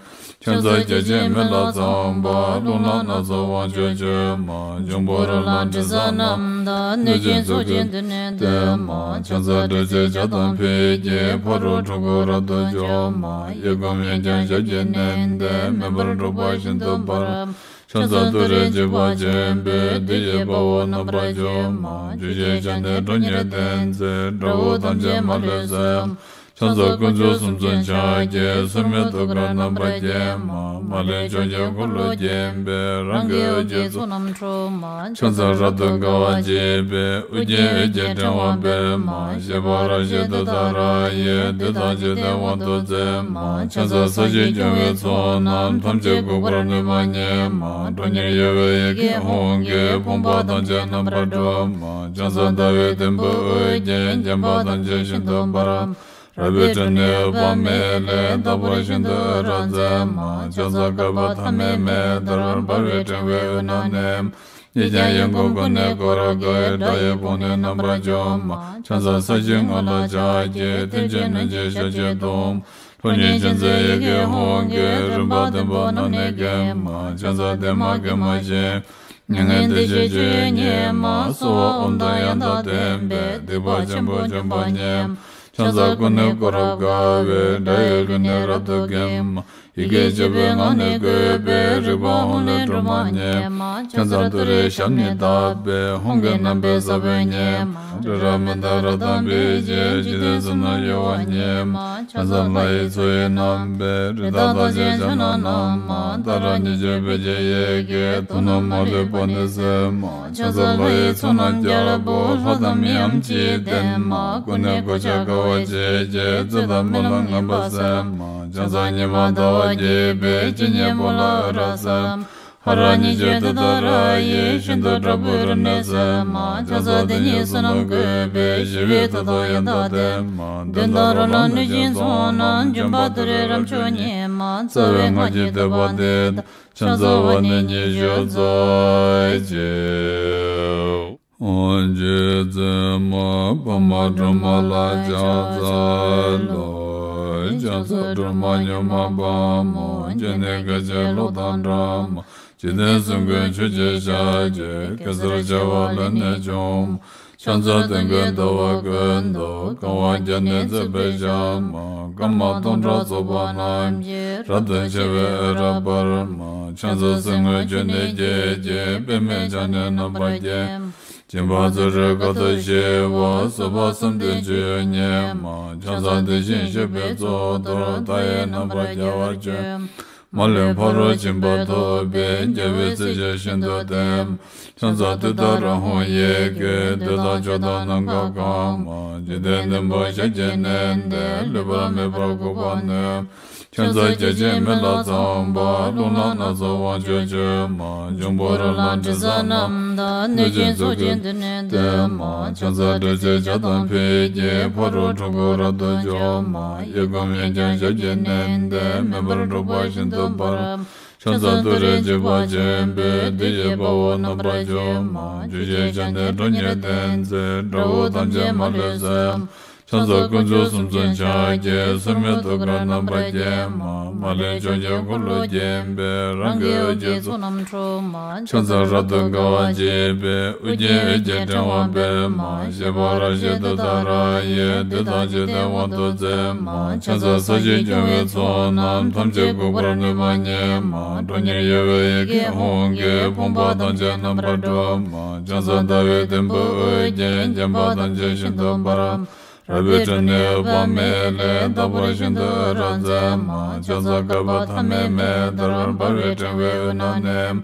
ཕྱག་འཚལ་བརྒྱ་བྱིན་མེ་ལྷ་ཚངས་པ། རླུང་ལྷ་སྣ་ཚོགས་དབང་ཕྱུག་མཆོད་མ། འབྱུང་པོ་རོ་ལངས་དྲི་ཟ་རྣམས་དང་། གནོད་སྦྱིན་ཚོགས་ཀྱིས་མདུན་ནས་བསྟོད་མ། ཕྱག་འཚལ་དྲི་ཟའི་ལྗགས་དང་ཕུད་ཀྱིས། ཕ་རོལ་འཁྲུལ་འཁོར་རབ་ཏུ་འཇོམས་མ། གཡས་བསྐུམ་གཡོན་བརྐྱང་ཞབས་ཀྱིས་མནན་ཏེ། མེ་འབར་འཁྲུག་པ་ཤིན་ཏུ་འབར་མ། ཕྱག་འཚལ་ཏུ་རེ་འཇིགས་པ་ཆེན་པོས། བདུད་ཀྱི་དཔའ་བོ་རྣམ་པར་འཇོམས་མ། བཅུ་ཞལ་ཕྱག་ནི་ཁྲོ་གཉེར་ལྡན་མཛད། དགྲ་བོ་ཐམས་ཅད་མ་ལུས་གསོད་མ། ཕྱག་འཚལ་དཀོན་མཆོག་གསུམ་མཚོན་ཕྱག་རྒྱའི། སྲུང་མའི་ཐུགས་ཀར་རྣམ་པར་བརྒྱན་མ། མ་ལུས་ཕྱོགས་བཅུའི་འཁོར་ལོས་བརྒྱན་པའི། རང་གི་འོད་ཀྱི་ཚོགས་རྣམས་འཁྲུགས་མ། ཕྱག་འཚལ་རབ་ཏུ་དགའ་བ་བརྗིད་པའི། དབུ་རྒྱན་འོད་ཀྱི་ཕྲེང་བ་སྤེལ་མ། བཞད་པ་རབ་བཞད་ཏུཏྟཱ་ར་ཡིས། བདུད་དང་འཇིག་རྟེན་དབང་དུ་མཛད་མ། ཕྱག་འཚལ་ས་གཞི་སྐྱོང་བའི་ཚོགས་རྣམས། ཐམས་ཅད་འགུགས་པར་ནུས་པ་ཉིད་མ། ཁྲོ་གཉེར་གཡོ་བའི་ཡི་གེ་ཧཱུྃ་གིས། ཕོངས་པ་ཐམས་ཅད་རྣམ་པར་སྒྲོལ་མ། ཕྱག་འཚལ་ཟླ་བའི་དུམ་བུས་དབུ་བརྒྱན། བརྒྱན་པ་ཐམས་ཅད་ཤིན་ཏུ་འབར་མ། རལ་པའི་ཁྲོད་ནས་འོད་དཔག་མེད་ལས། རྟག་པར་ཤིན་ཏུ་འོད་རབ་མཛད་མ། ཕྱག་འཚལ་བསྐལ་པ་ཐ་མའི་མེ་ལྟར། འབར་བའི་ཕྲེང་བའི་དབུས་ན་གནས་མ། གཡས་བརྐྱང་གཡོན་བསྐུམ་ཀུན་ནས་བསྐོར་དགའི། དགྲ་ཡི་དཔུང་ནི་རྣམ་པར་འཇོམས་མ། ཕྱག་འཚལ་ས་གཞིའི་ངོས་ལ་ཕྱག་རྒྱའི། མཐིལ་གྱིས་བསྣུན་ཅིང་ཞབས་ཀྱིས་བརྡུང་མ། ཁྲོ་གཉེར་ཅན་མཛད་ཡི་གེ་ཧཱུྃ་གིས། རིམ་པ་བདུན་པོ་རྣམས་ནི་འགེམས་མ། ཕྱག་འཚལ་བདེ་མ་དགེ་མ་ཞི་མ། མྱ་ངན་འདས་ཞི་སྤྱོད་ཡུལ་ཉིད་མ། གསོལ་བ་ཨོཾ་དང་ཡང་དག་ལྡན་པས། སྡིག་པ་ཆེན་པོ་འཇོམས་པ་ཉིད་མ། ཕྱག་འཚལ་ཀུན་ནས་བསྐོར་རབ་དགའ་བའི། དགྲ་ཡི་རྒོལ་ནི་རབ་ཏུ་འགེམས་མ། ཡི་གེ་བཅུ་པའི་ངག་ནི་བཀོད་པའི། རིག་པ་ཧཱུྃ་ལས་སྒྲོལ་མ་ཉིད་མ། ཕྱག་འཚལ་ཏུ་རེའི་ཞབས་ནི་བརྡབས་པས། ཧཱུྃ་གི་རྣམ་པའི་ས་བོན་ཉིད་མ། རི་རབ་མི་འདའ་རབ་དང་འབིགས་བྱེད། འཇིག་རྟེན་གསུམ་རྣམས་གཡོ་བ་ཉིད་མ། ཕྱག་འཚལ་ལྷ་ཡི་མཚོ་ཡི་རྣམ་པའི། རི་དྭགས་རྟགས་ཅན་ཕྱག་ན་བསྣམས་མ། ཏཱ་ར་གཉིས་བརྗོད་བོད་ཀྱི་ཡི་གེས། དུག་རྣམས་མ་ལུས་པ་ནི་སེལ་མ། ཕྱག་འཚལ་ལྷ་ཡི་ཚོགས་རྣམས་རྒྱལ་པོ། ལྷ་དང་མིའམ་ཅི་ཡིས་བསྟེན་མ། ཀུན་ནས་གོ་ཆ་དགའ་བ་བརྗིད་ཀྱིས། རྩིབས་དང་སྨད་ལ་མངོན་པར་གསལ་མ། ཕྱག་འཚལ་ཉི་མ་ཟླ་བ་རྒྱས་པའི། སྤྱན་གཉིས་པོ་ལ་འོད་རབ་གསལ་མ། ཧ་ར་གཉིས་བརྗོད་ཏུཏྟཱ་ར་ཡིས། ཤིན་ཏུ་དྲག་པོའི་རིམས་ནད་སེལ་མ། ཕྱག་འཚལ་དེ་ཉིད་བསོད་ནམས་བཀོད་པའི། ཞི་བའི་མཐུ་སྟོབས་ཡང་དག་ལྡན་མ། གདོན་དང་རོ་ལངས་གནོད་སྦྱིན་ཚོགས་རྣམས། འཇོམས་པ་ཏུ་རེ་རབ་མཆོག་ཉིད་མ། རྩ་བའི་སྔགས་ཀྱི་བསྟོད་པ་འདི་དང་། ཕྱག་འཚལ་བ་ནི་ཉི་ཤུ་རྩ་གཅིག་ཨོཾ་རྗེ་བཙུན་མ་འཕགས་མ་སྒྲོལ་མ་ལ་ཕྱག་འཚལ་ལོ། ཕྱག་འཚལ་སྒྲོལ་མ་མྱུར་མ་དཔའ་མོ། སྤྱན་ནི་སྐད་ཅིག་གློག་དང་འདྲ་མ། འཇིག་རྟེན་གསུམ་མགོན་ཆུ་སྐྱེས་ཞལ་གྱི། གེ་སར་བྱེ་བ་ལས་ནི་བྱུང་མ། ཕྱག་འཚལ་སྟོན་ཀའི་ཟླ་བ་ཀུན་ཏུ། གང་བ་བརྒྱ་ནི་བརྩེགས་པའི་ཞལ་མ། སྐར་མ་སྟོང་ཕྲག་ཚོགས་པ་རྣམས་ཀྱིས། རབ་ཏུ་ཕྱེ་བའི་འོད་རབ་འབར་མ། ཕྱག་འཚལ་གསེར་དངུལ་ཆུ་ནས་སྐྱེས་ཀྱི། པདྨས་ཕྱག་ནི་རྣམ་པར་བརྒྱན་མ། སྦྱིན་པ་བརྩོན་འགྲུས་དཀའ་ཐུབ་ཞི་བ། གསོལ་བ་གསུམ་ལྡན་སྤྱོད་ཡུལ་ཉིད་མ། ཕྱག་འཚལ་དེ་བཞིན་གཤེགས་པའི་གཙུག་ཏོར། མཐའ་ཡས་རྣམ་པར་རྒྱལ་བར་སྤྱོད་མ། མ་ལུས་ཕ་རོལ་ཕྱིན་པ་ཐོབ་པའི། རྒྱལ་བའི་སྲས་ཀྱིས་ཤིན་ཏུ་བསྟེན་མ། ཕྱག་འཚལ་ཏུཏྟཱ་ར་ཧཱུྃ་ཡི་གེས། བདུད་དང་ཕྱོགས་དང་ནམ་མཁའ་གང་མ། འཇིག་རྟེན་བདུན་པོ་ཞབས་ཀྱིས་མནན་ཏེ། ལུས་པ་མེད་པར་འགུགས་པར་ནུས། ཕྱག་འཚལ་བརྒྱ་བྱིན་མེ་ལྷ་ཚངས་པ། རླུང་ལྷ་སྣ་ཚོགས་དབང་ཕྱུག་མཆོད་མ། འབྱུང་པོ་རོ་ལངས་དྲི་ཟ་རྣམས་དང་། གནོད་སྦྱིན་ཚོགས་ཀྱིས་མདུན་ནས་བསྟོད་མ། ཕྱག་འཚལ་དྲི་ཟའི་ཇ་དང་ཕུད་ཀྱིས། ཕ་རོལ་འཁྲུལ་འཁོར་རབ་ཏུ་འཇོམས་མ། གཡས་བསྐུམ་གཡོན་བརྐྱང་ཞབས་ཀྱིས་མནན་ཏེ། མེ་འབར་འཁྲུགས་པ་ཤིན་ཏུ་འབར་མ། ཕྱག་འཚལ་ཏུ་རེ་འཇིགས་པ་ཆེན་པོས། བདུད་ཀྱི་དཔའ་བོ་རྣམ་པར་འཇོམས་མ། བཅུ་གཅིག་ཕྱག་ནི་ཁྲོ་གཉེར་ལྡན་མཛད། དགྲ་བོ་ཐམས་ཅད་མ་ལུས་གསོད་མ། ཕྱག་འཚལ་དཀོན་མཆོག་གསུམ་མཚོན་ཕྱག་རྒྱའི། སྲུང་མའི་ཐུགས་ཀར་རྣམ་པར་བརྒྱན་མ། མ་ལུས་ཕྱོགས་བཅུའི་འཁོར་ལོས་བརྒྱན་པའི། རང་གི་འོད་ཀྱི་ཚོགས་རྣམས་འཁྲུགས་མ། ཕྱག་འཚལ་རབ་ཏུ་དགའ་བ་བརྗིད་པའི། དབུ་རྒྱན་འོད་ཀྱི་ཕྲེང་བ་སྤེལ་མ། བཞད་པ་རབ་བཞད་ཏུཏྟཱ་ར་ཡིས། བདུད་དང་འཇིག་རྟེན་དབང་དུ་མཛད་མ། ཕྱག་འཚལ་ས་གཞི་སྐྱོང་བའི་ཚོགས་རྣམས། ཐམས་ཅད་འགུགས་པར་ནུས་པ་ཉིད་མ། ཁྲོ་གཉེར་གཡོ་བའི་ཡི་གེ་ཧཱུྃ་གིས། ཕོངས་པ་ཐམས་ཅད་རྣམ་པར་སྒྲོལ་མ། ཕྱག་འཚལ་ཟླ་བའི་དུམ་བུས་དབུ་རྒྱན། བརྒྱན་པ་ཐམས་ཅད་ཤིན་ཏུ་འབར་མ། རལ་པའི་ཁྲོད་ནས་འོད་དཔག་མེད་ལས། རྟག་པར་ཤིན་ཏུ་འོད་རབ་མཛད་མ། ཕྱག་འཚལ་བསྐལ་པ་ཐ་མའི་མེ་ལྟར། འབར་བའི་ཕྲེང་བའི་དབུས་ན་གནས་མ།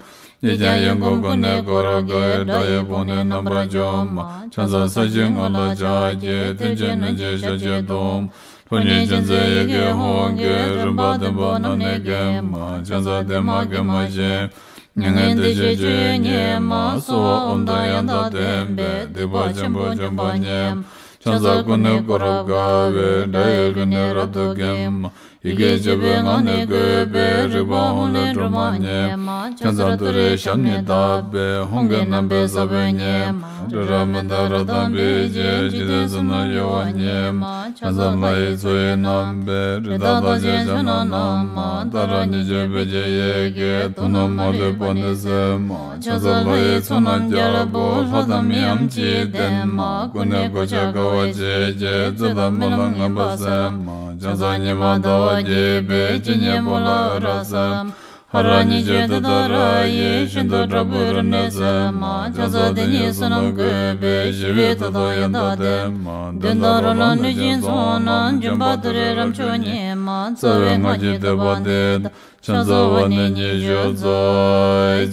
གཡས་བརྐྱང་གཡོན་བསྐུམ་ཀུན་ནས་བསྐོར་དགའི། དགྲ་ཡི་དཔུང་ནི་རྣམ་པར་འཇོམས་མ། ཕྱག་འཚལ་ས་གཞིའི་ངོས་ལ་ཕྱག་རྒྱའི། མཐིལ་གྱིས་བསྣུན་ཅིང་ཞབས་ཀྱིས་བརྡུང་མ། ཁྲོ་གཉེར་ཅན་མཛད་ཡི་གེ་ཧཱུྃ་གིས། རིམ་པ་བདུན་པོ་རྣམས་ནི་འགེམས་མ། ཕྱག་འཚལ་བདེ་མ་དགེ་མ་ཞི་མ། མྱ་ངན་འདས་ཞི་སྤྱོད་ཡུལ་ཉིད་མ། གསོལ་བ་ཨོཾ་དང་ཡང་དག་ལྡན་པས། སྡིག་པ་ཆེན་པོ་འཇོམས་པ་ཉིད་མ། ཕྱག་འཚལ་ཀུན་ནས་བསྐོར་རབ་དགའ་བའི། དགྲ་ཡི་རྒོལ་ནི་རབ་ཏུ་འགེམས་མ། ཡི་གེ་བཅུ་པའི་ངག་ནི་བཀོད་པའི། རིག་པ་ཧཱུྃ་ལས་སྒྲོལ་མ་ཉིད་མ། ཕྱག་འཚལ་ཏུ་རེའི་ཞབས་ནི་བརྡབས་པས། ཧཱུྃ་གི་རྣམ་པའི་ས་བོན་ཉིད་མ། རི་རབ་མི་འདའ་རབ་དང་འབིགས་བྱེད། འཇིག་རྟེན་གསུམ་རྣམས་གཡོ་བ་ཉིད་མ། ཕྱག་འཚལ་ལྷ་ཡི་མཚོ་ཡི་རྣམ་པའི། རི་དྭགས་རྟགས་ཅན་ཕྱག་ན་བསྣམས་མ། ཏཱ་ར་གཉིས་བརྗོད་བོད་ཀྱི་ཡི་གེས། དུག་རྣམས་མ་ལུས་པ་ནི་སེལ་མ། ཕྱག་འཚལ་ལྷ་ཡི་ཚོགས་རྣམས་རྒྱལ་པོ། ལྷ་དང་མིའམ་ཅི་ཡིས་བསྟེན་མ། ཀུན་ནས་གོ་ཆ་དགའ་བ་བརྗིད་ཀྱིས། རྩིབས་དང་སྨད་ལ་མངོན་པར་གསལ་མ། ཕྱག་འཚལ་ཉི་མ་ཟླ་བ་རྒྱས་པའི། སྤྱན་གཉིས་པོ་ལ་འོད་རབ་གསལ་མ། ཧ་ར་ཉི་ཤུ་དེ་ལྟར་ཡིད་བཞིན་དུ་དྲག་པོའི་རིམས་ནད་སེལ་མ། ཆང་ས་དེ་ཉིད་བསོད་ནམས་བཀོད་པས་ཞི་བའི་མཐུ་དང་ཡང་དག་ལྡན་མ། གདོན་དང་རོ་ལངས་གནོད་སྦྱིན་ཚོགས་རྣམས། འཇོམས་པ་ཏུ་རེ་རབ་མཆོག་ཉིད་མ། རྩ་བའི་སྔགས་ཀྱི་བསྟོད་པ་འདི་དང་། ཕྱག་འཚལ་བ་ནི་ཉི་ཤུ་རྩ་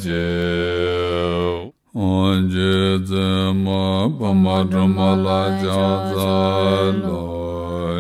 གཅིག་རྗེ་བཙུན་མ་འཕགས་མ་སྒྲོལ་མ་ལ་ཕྱག་འཚལ་ལོ།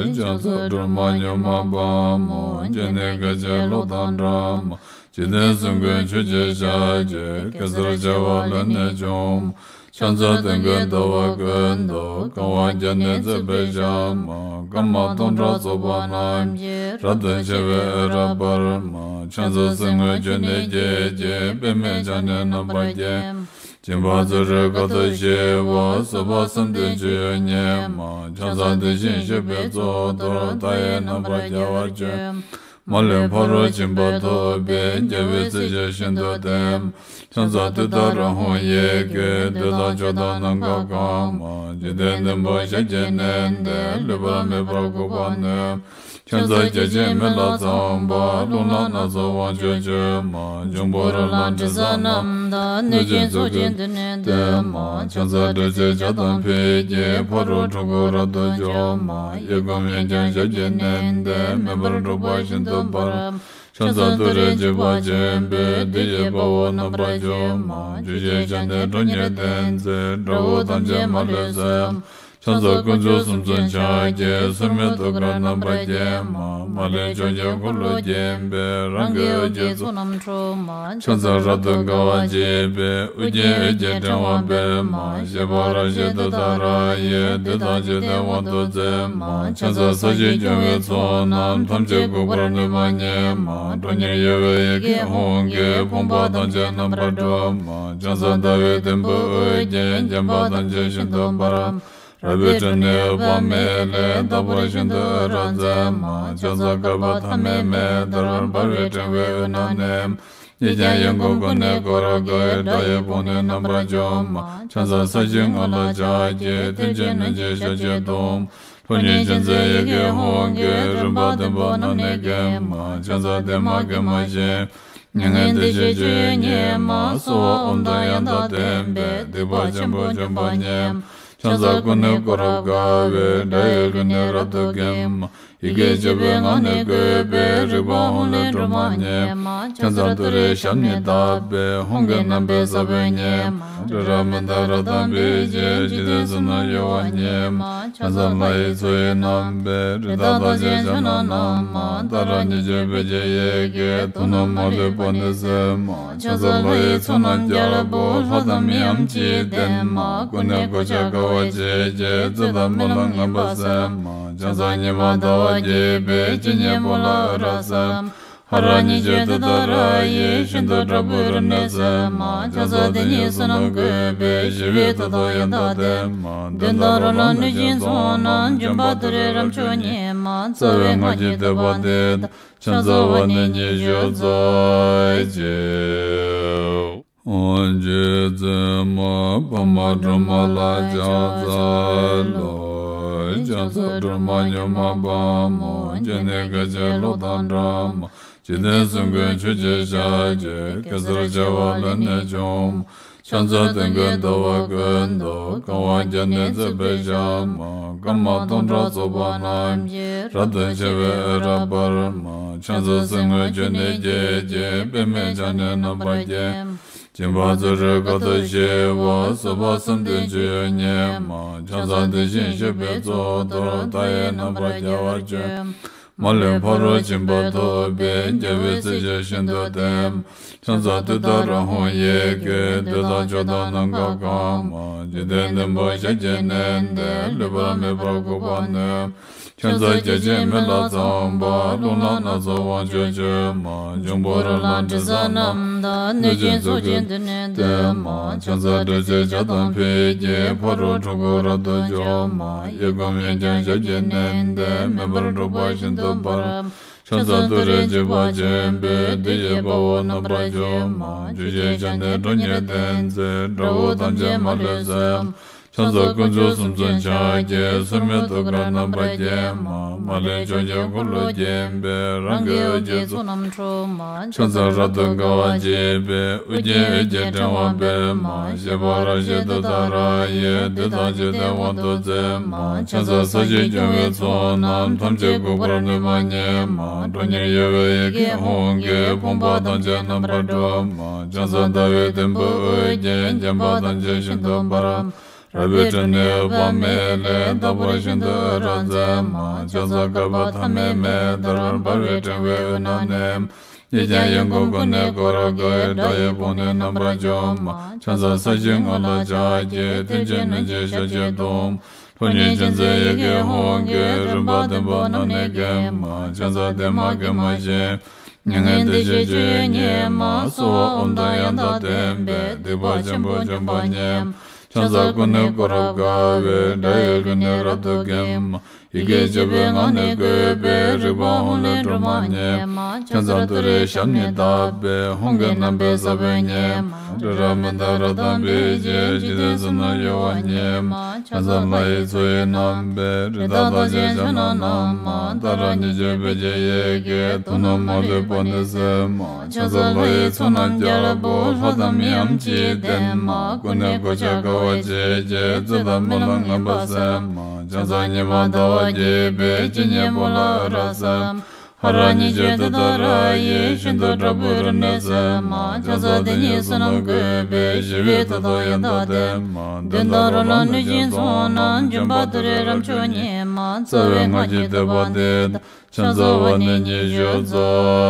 ཕྱག་འཚལ་སྒྲོལ་མ་མྱུར་མ་དཔའ་མོ། སྤྱན་ནི་སྐད་ཅིག་གློག་དང་འདྲ་མ། འཇིག་རྟེན་གསུམ་མགོན་ཆུ་སྐྱེས་ཞལ་གྱི། གེ་སར་བྱེ་བ་ལས་ནི་བྱུང་མ། ཕྱག་འཚལ་སྟོན་ཀའི་ཟླ་བ་ཀུན་ཏུ། གང་བ་བརྒྱ་ནི་བརྩེགས་པའི་ཞལ་མ། སྐར་མ་སྟོང་ཕྲག་ཚོགས་པ་རྣམས་ཀྱིས། རབ་ཏུ་ཕྱེ་བའི་འོད་རབ་འབར་མ། ཕྱག་འཚལ་གསེར་དངུལ་ཆུ་ནས་སྐྱེས་ཀྱི། པདྨས་ཕྱག་ནི་རྣམ་པར་བརྒྱན་མ། སྦྱིན་པ་བརྩོན་འགྲུས་དཀའ་ཐུབ་ཞི་བ། བཟོད་པ་བསམ་གཏན་སྤྱོད་ཡུལ་ཉིད་མ། ཕྱག་འཚལ་དེ་བཞིན་གཤེགས་པའི་གཙུག་ཏོར། མཐའ་ཡས་རྣམ་པར་རྒྱལ་བར་སྤྱོད་མ། མ་ལུས་ཕ་རོལ་ཕྱིན་པ་ཐོབ་པའི། རྒྱལ་བའི་སྲས་ཆོས་བཞིན་དུ་བསྟན་མ། ཕྱག་འཚལ་ཏུཏྟཱ་ར་ཧཱུྃ་ཡི་གེས། བདུད་དང་ཕྱོགས་དང་ནམ་མཁའ་གང་མ། འཇིག་རྟེན་བདུན་པོ་ཞལ་གྱིས་མནན་ཏེ། ལུས་པ་མེད་པར་འགུགས་པར་ནུས་མ། ཕྱག་འཚལ་བརྒྱ་བྱིན་མེ་ལྷ་ཚངས་པ། རླུང་ལྷ་སྣ་ཚོགས་དབང་ཕྱུག་མཆོད་མ། འབྱུང་པོ་རོ་ལངས་དྲི་ཟ་རྣམས་དང་། གནོད་སྦྱིན་ཚོགས་ཀྱིས་མདུན་ནས་བསྟོད་མ། ཕྱག་འཚལ་སྒྲོལ་ཆེན་ཞལ་དང་ཕུད་ཀྱིས། ཕ་རོལ་འཁྲུལ་འཁོར་རབ་ཏུ་འཇོམས་མ། གཡས་བསྐུམ་གཡོན་བརྐྱང་ཞབས་ཀྱིས་མནན་ཏེ། མེ་འབར་འཁྲུག་པ་ཤིན་ཏུ་འབར་མ། ཕྱག་འཚལ་ཏུ་རེ་འཇིགས་པ་ཆེན་པོས། བདུད་ཀྱི་དཔའ་བོ་རྣམ་པར་འཇོམས་མ། བཅུ་ཞལ་ཕྱག་ནི་ཁྲོ་གཉེར་ལྡན་མཛད། དགྲ་བོ་ཐམས་ཅད་མ་ལུས་གསོད་མ། ཕྱག་འཚལ་དཀོན་མཆོག་གསུམ་མཚོན་ཕྱག་རྒྱའི། སོར་མོས་ཐུགས་ཀར་རྣམ་པར་བརྒྱན་མ། མ་ལུས་ཕྱོགས་བཅུར་འཁོར་ལོས་བརྒྱན་པའི། རང་གི་འོད་ཀྱི་ཚོགས་རྣམས་འཁྲུག་མ། ཕྱག་འཚལ་རབ་ཏུ་དགའ་བ་བརྗིད་པའི། ཨོ་རྒྱན་འོད་ཀྱི་ཕྲེང་བ་སྤེལ་མ། བཞད་པ་རབ་བཞད་ཏུཏྟཱ་ར་ཡིས། བདུད་དང་འཇིག་རྟེན་དབང་དུ་མཛད་མ། ཕྱག་འཚལ་ས་གཞི་སྐྱོང་བའི་ཚོགས་རྣམས། ཐམས་ཅད་འགུགས་པར་ནུས་པ་ཉིད་མ། ཁྲོ་གཉེར་གཡོ་བའི་ཡི་གེ་ཧཱུྃ་གིས། ཕོངས་པ་ཐམས་ཅད་རྣམ་པར་སྒྲོལ་མ། ཕྱག་འཚལ་ཟླ་བའི་དུམ་བུས་དབུ་བརྒྱན། བརྒྱན་པ་ཐམས་ཅད་ཤིན་ཏུ་འབར་མ། རལ་པའི་ཁྲོད་ནས་འོད་དཔག་མེད་ལས། དག་པར་ཤིན་ཏུ་འོད་རབ་མཛད་མ། ཕྱག་འཚལ་བསྐལ་པ་ཐ་མའི་མེ་ལྟར། འབར་བའི་ཕྲེང་བའི་དབུས་ན་གནས་མ། གཉིས་ཀྱང་ཡང་སྒོ་ཀུན་ནས་བསྐོར་དགའི། དགྲ་ཡི་དཔུང་ནི་རྣམ་པར་འཇོམས་མ། ཕྱག་འཚལ་ས་གཞིའི་ངོས་ལ་ཕྱག་གི། མཐིལ་གྱིས་བསྣུན་ཅིང་ཞབས་ཀྱིས་བརྡུང་། ཁྲོ་གཉེར་ཅན་མཛད་ཡི་གེ་ཧཱུྃ་གིས། རིམ་པ་བདུན་པོ་རྣམས་ནི་འགེམས་མ། ཕྱག་འཚལ་བདེ་མ་དགེ་མ་ཞི་བ། མྱ་ངན་འདས་ཞི་སྤྱོད་ཡུལ་ཉིད་མ། གསོལ་བ་ཨོཾ་དང་ཡང་དག་ལྡན་པས། སྡིག་པ་ཆེན་པོ་འཇོམས་པ་ཉིད་མ། ཕྱག་འཚལ་ཀུན་ནས་བསྐོར་རབ་དགའ་བའི། དགྲ་ཡི་ལུས་ནི་རབ་ཏུ་འགེམས་མ། ཡི་གེ་བཅུ་པའི་ངག་ནི་བཀོད་པའི། རིག་པ་ཧཱུྃ་ལས་སྒྲོལ་མ་ཉིད་མ། ཕྱག་འཚལ་ཏུ་རེའི་ཞབས་ནི་བརྡབས་པས། ཧཱུྃ་གི་རྣམ་པའི་ས་བོན་ཉིད་མ། རི་རབ་མནྡ་ར་དང་འབིགས་བྱེད། འཇིག་རྟེན་གསུམ་རྣམས་གཡོ་བ་ཉིད་མ། ཕྱག་འཚལ་ལྷ་ཡི་མཚོ་ཡི་རྣམ་པའི། རི་དྭགས་རྟགས་ཅན་ཕྱག་ན་བསྣམས་མ། ཏཱ་ར་གཉིས་བརྗོད་བོད་ཀྱི་ཡི་གེས། དུག་རྣམས་མ་ལུས་པ་ནི་སེལ་མ། ཕྱག་འཚལ་ལྷ་ཡི་ཚོགས་རྣམས་རྒྱལ་པོ། ལྷ་དང་མིའམ་ཅི་ཡིས་བསྟེན་མ། ཀུན་ནས་གོ་ཆ་དགའ་བ་བརྗིད་ཀྱིས། རྩོད་དང་སྨོན་ལམ་ངན་པ་སེལ་མ། ཕྱག་འཚལ་ཉི་མ་ཟླ་བ་རྒྱས་པའི། སྤྱན་གཉིས་པོ་ལ་འོད་རབ་གསལ་མ། ཧ་ར་གཉིས་བརྗོད་ཏུཏྟཱ་ར་ཡིས། ཤིན་ཏུ་དྲག་པོའི་རིམས་ནད་སེལ་མ། ཕྱག་འཚལ་དེ་ཉིད་བསོད་ནམས་བཀོད་པས། ཞི་བའི་མཐུ་དང་ཡང་དག་ལྡན་མ། གདོན་དང་རོ་ལངས་གནོད་སྦྱིན་ཚོགས་རྣམས། འཇོམས་པ་ཏུ་རེ་རབ་མཆོག་ཉིད་མ། རྩ་བའི་སྔགས་ཀྱི་བསྟོད་པ་འདི་དང་། ཕྱག་འཚལ་བ་ནི་ཉི་ཤུ་རྩ་གཅིག་རྗེ་བཙུན་མ་འཕགས་མ་སྒྲོལ་མ་ལ་ཕྱག་འཚལ་ལོ། ཕྱག་འཚལ་སྒྲོལ་མ་མྱུར་མ་དཔའ་མོ། སྤྱན་ནི་སྐད་ཅིག་གློག་དང་འདྲ་མ། འཇིག་རྟེན་གསུམ་མགོན་ཆུ་སྐྱེས་ཞལ་གྱི། གེ་སར་བྱེ་བ་ལས་ནི་བྱུང་མ། ཕྱག་འཚལ་སྟོན་ཀའི་ཟླ་བ་ཀུན་ཏུ། གང་བ་བརྒྱ་ནི་བརྩེགས་པའི་ཞལ་མ། སྐར་མ་སྟོང་ཕྲག་ཚོགས་པ་རྣམས་ཀྱིས། རབ་ཏུ་ཕྱེ་བའི་འོད་རབ་འབར་མ། ཕྱག་འཚལ་གསེར་དངུལ་ཆུ་ནས་སྐྱེས་ཀྱི། པདྨས་ཕྱག་ནི་རྣམ་པར་བརྒྱན་མ། སྦྱིན་པ་བརྩོན་འགྲུས་དཀའ་ཐུབ་ཞི་བ། བཟོད་པ་བསམ་གཏན་སྤྱོད་ཡུལ་ཉིད་མ། ཕྱག་འཚལ་དེ་བཞིན་གཤེགས་པའི་གཙུག་ཏོར། མཐའ་ཡས་རྣམ་པར་རྒྱལ་བར་སྤྱོད་མ། མ་ལུས་ཕ་རོལ་ཕྱིན་པ་ཐོབ་པའི། རྒྱལ་བའི་སྲས་ཆོས་བཞིན་དུ་བསྟན་མ། ཕྱག་འཚལ་ཏུཏྟཱ་ར་ཧཱུྃ་ཡི་གེས། བདུད་དང་ཕྱོགས་དང་ནམ་མཁའ་གང་མ། འཇིག་རྟེན་བདུན་པོ་ཞལ་གྱིས་མནན་ཏེ། ལུས་པ་མེད་པར་འགུགས་པར་ནུས་མ། ཕྱག་འཚལ་བརྒྱ་བྱིན་མེ་ལྷ་ཚངས་པ། རླུང་ལྷ་སྣ་ཚོགས་དབང་ཕྱུག་མཆོད་མ། འབྱུང་པོ་རོ་ལངས་དྲི་ཟ་རྣམས་དང་། གནོད་སྦྱིན་ཚོགས་ཀྱིས་མདུན་ནས་བསྟོད་མ། ཕྱག་འཚལ་སྒྲོལ་ཆེན་ཞལ་དང་ཕུད་ཀྱིས། ཕ་རོལ་འཁྲུལ་འཁོར་རབ་ཏུ་འཇོམས་མ། གཡས་བསྐུམ་གཡོན་བརྐྱང་ཞབས་ཀྱིས་མནན་ཏེ། མེ་འབར་འཁྲུག་པ་ཤིན་ཏུ་འབར་མ། ཕྱག་འཚལ་ཏུ་རེ་འཇིགས་པ་ཆེན་པོས། བདུད་ཀྱི་དཔའ་བོ་རྣམ་པར་འཇོམས་མ། བཅུ་ཞལ་ཕྱག་ནི་ཁྲོ་གཉེར་ལྡན་མཛད། དགྲ་བོ་ཐམས་ཅད་མ་ལུས་གསོད་མ། ཕྱག་འཚལ་དཀོན་མཆོག་གསུམ་མཚོན་ཕྱག་རྒྱའི། སྲུང་མའི་ཐུགས་ཀར་རྣམ་པར་བརྒྱན་མ། མ་ལུས་ཕྱོགས་བཅུའི་འཁོར་ལོ་བརྒྱན་པའི། རང་གི་འོད་ཀྱི་ཚོགས་རྣམས་འཁྲུགས་མ། ཕྱག་འཚལ་རབ་ཏུ་དགའ་བ་བརྗིད་པའི། དབུ་རྒྱན་འོད་ཀྱི་ཕྲེང་བ་སྤེལ་མ། བཞད་པ་རབ་བཞད་ཏུཏྟཱ་ར་ཡིས། བདུད་དང་འཇིག་རྟེན་དབང་དུ་མཛད་མ། ཕྱག་འཚལ་ས་གཞི་སྐྱོང་བའི་ཚོགས་རྣམས། ཐམས་ཅད་འགུགས་པར་ནུས་པ་ཉིད་མ། ཁྲོ་གཉེར་གཡོ་བའི་ཡི་གེ་ཧཱུྃ་གིས། ཕོངས་པ་ཐམས་ཅད་རྣམ་པར་སྒྲོལ་མ། ཕྱག་འཚལ་ཟླ་བའི་དུམ་བུས་དབུ་རྒྱན། བརྒྱན་པ་ཐམས་ཅད་ཤིན་ཏུ་འབར། རལ་པའི་ཁྲོད་ནས་འོད་དཔག་མེད་ལས། རྟག་པར་ཤིན་ཏུ་འོད་རབ་མཛད་མ། ཕྱག་འཚལ་བསྐལ་པ་ཐ་མའི་མེ་ལྟར། འབར་བའི་ཕྲེང་བའི་དབུས་ན་གནས། ཡིད་ཀྱང་ཡིད་འགུགས་ཀུན་ནས་བསྐོར་དགའི། དགྲ་ཡི་དཔུང་ནི་རྣམ་པར་འཇོམས་མ། ཕྱག་འཚལ་ས་གཞིའི་ངོས་ལ་ཕྱག་བགྱི། མཐིལ་གྱིས་བསྣུན་ཅིང་ཞབས་ཀྱིས་བརྡུང་། ལྷོ་ཉིད་ཅན་མཛད་ཡི་གེ་ཧཱུྃ་གིས། རིམ་པ་བདུན་པོ་རྣམས་ནི་འགེམས་མ། ཕྱག་འཚལ་བདེ་མ་དགེ་མ་ཞིང་། མྱ་ངན་འདས་ཞི་སྤྱོད་ཡུལ་ཉིད་མ། གསོལ་བ་འོ་དང་ཡང་དག་ལྡན་པས། སྡིག་པ་ཆེན་པོ་འཇོམས་པ་ཉིད་མ། ཕྱག་འཚལ་ཀུན་ནས་བསྐོར་རབ་དགའ་བའི། དགྲ་ཡི་རྒྱུད་ནི་རབ་ཏུ་འགེམས་མ། ཡི་གེ་བཅུ་པའི་ངག་ནི་བཀོད་པའི། རིག་པ་ཧཱུྃ་ལས་སྒྲོལ་མ་ཉིད་མ། ཕྱག་འཚལ་ཏུ་རེའི་ཞབས་ནི་བརྡབས་པས། ཧཱུྃ་གི་རྣམ་པའི་ས་བོན་ཉིད་མ། ཏྲི་ར་མི་ཏ་རཀྟ་པི་ཙི། འཇིག་རྟེན་གསུམ་ན་གཡོ་བ་ཉིད་མ། ཕྱག་འཚལ་ལྷ་ཡི་མཚོ་ཡི་རྣམ་པའི། རི་དྭགས་རྟགས་ཅན་ཕྱག་ན་བསྣམས་མ། ཏཱ་ར་གཉིས་བརྗོད་བོད་ཀྱི་ཡི་གེས། དོན་རྣམས་མ་ལུས་པ་ནི་གསལ་མ། ཕྱག་འཚལ་ལྷ་ཡི་ཚོགས་རྣམས་རྒྱལ་པོ། ལྷ་དང་མིའམ་ཅི་ཡིས་བསྟེན་མ། ཀུན་ནས་གོ་ཆ་དགའ་བ་བརྗིད་ཀྱིས། རྩོད་དང་རྨི་ལམ་ངན་པ་སེལ་མ། ཕྱག་འཚལ་ཉི་མ་ཟླ་བ་རྒྱས་པའི། སྤྱན་གཉིས་པོ་ལ་འོད་རབ་གསལ་མ། ཧ་ར་གཉིས་བརྗོད་ཏུཏྟཱ་ར་ཡིས། ཤིན་ཏུ་དྲག་པོའི་རིམས་ནད་སེལ་མ། ཕྱག་འཚལ་དེ་ཉིད་བསོད་ནམས་བཀོད་པའི། ཞི་བའི་མཐུ་སྟོབས་ཡང་དག་ལྡན་མ། གདོན་དང་རོ་ལངས་གནོད་སྦྱིན་ཚོགས་རྣམས། འཇོམས་པ་ཏུ་རེ་རབ་མཆོག་ཉིད་མ། རྩ་བའི་སྔགས་ཀྱི་བསྟོད་པ་འདི་དང་། ཕྱག་འཚལ་བ་ནི་ཉི་ཤུ་རྩ་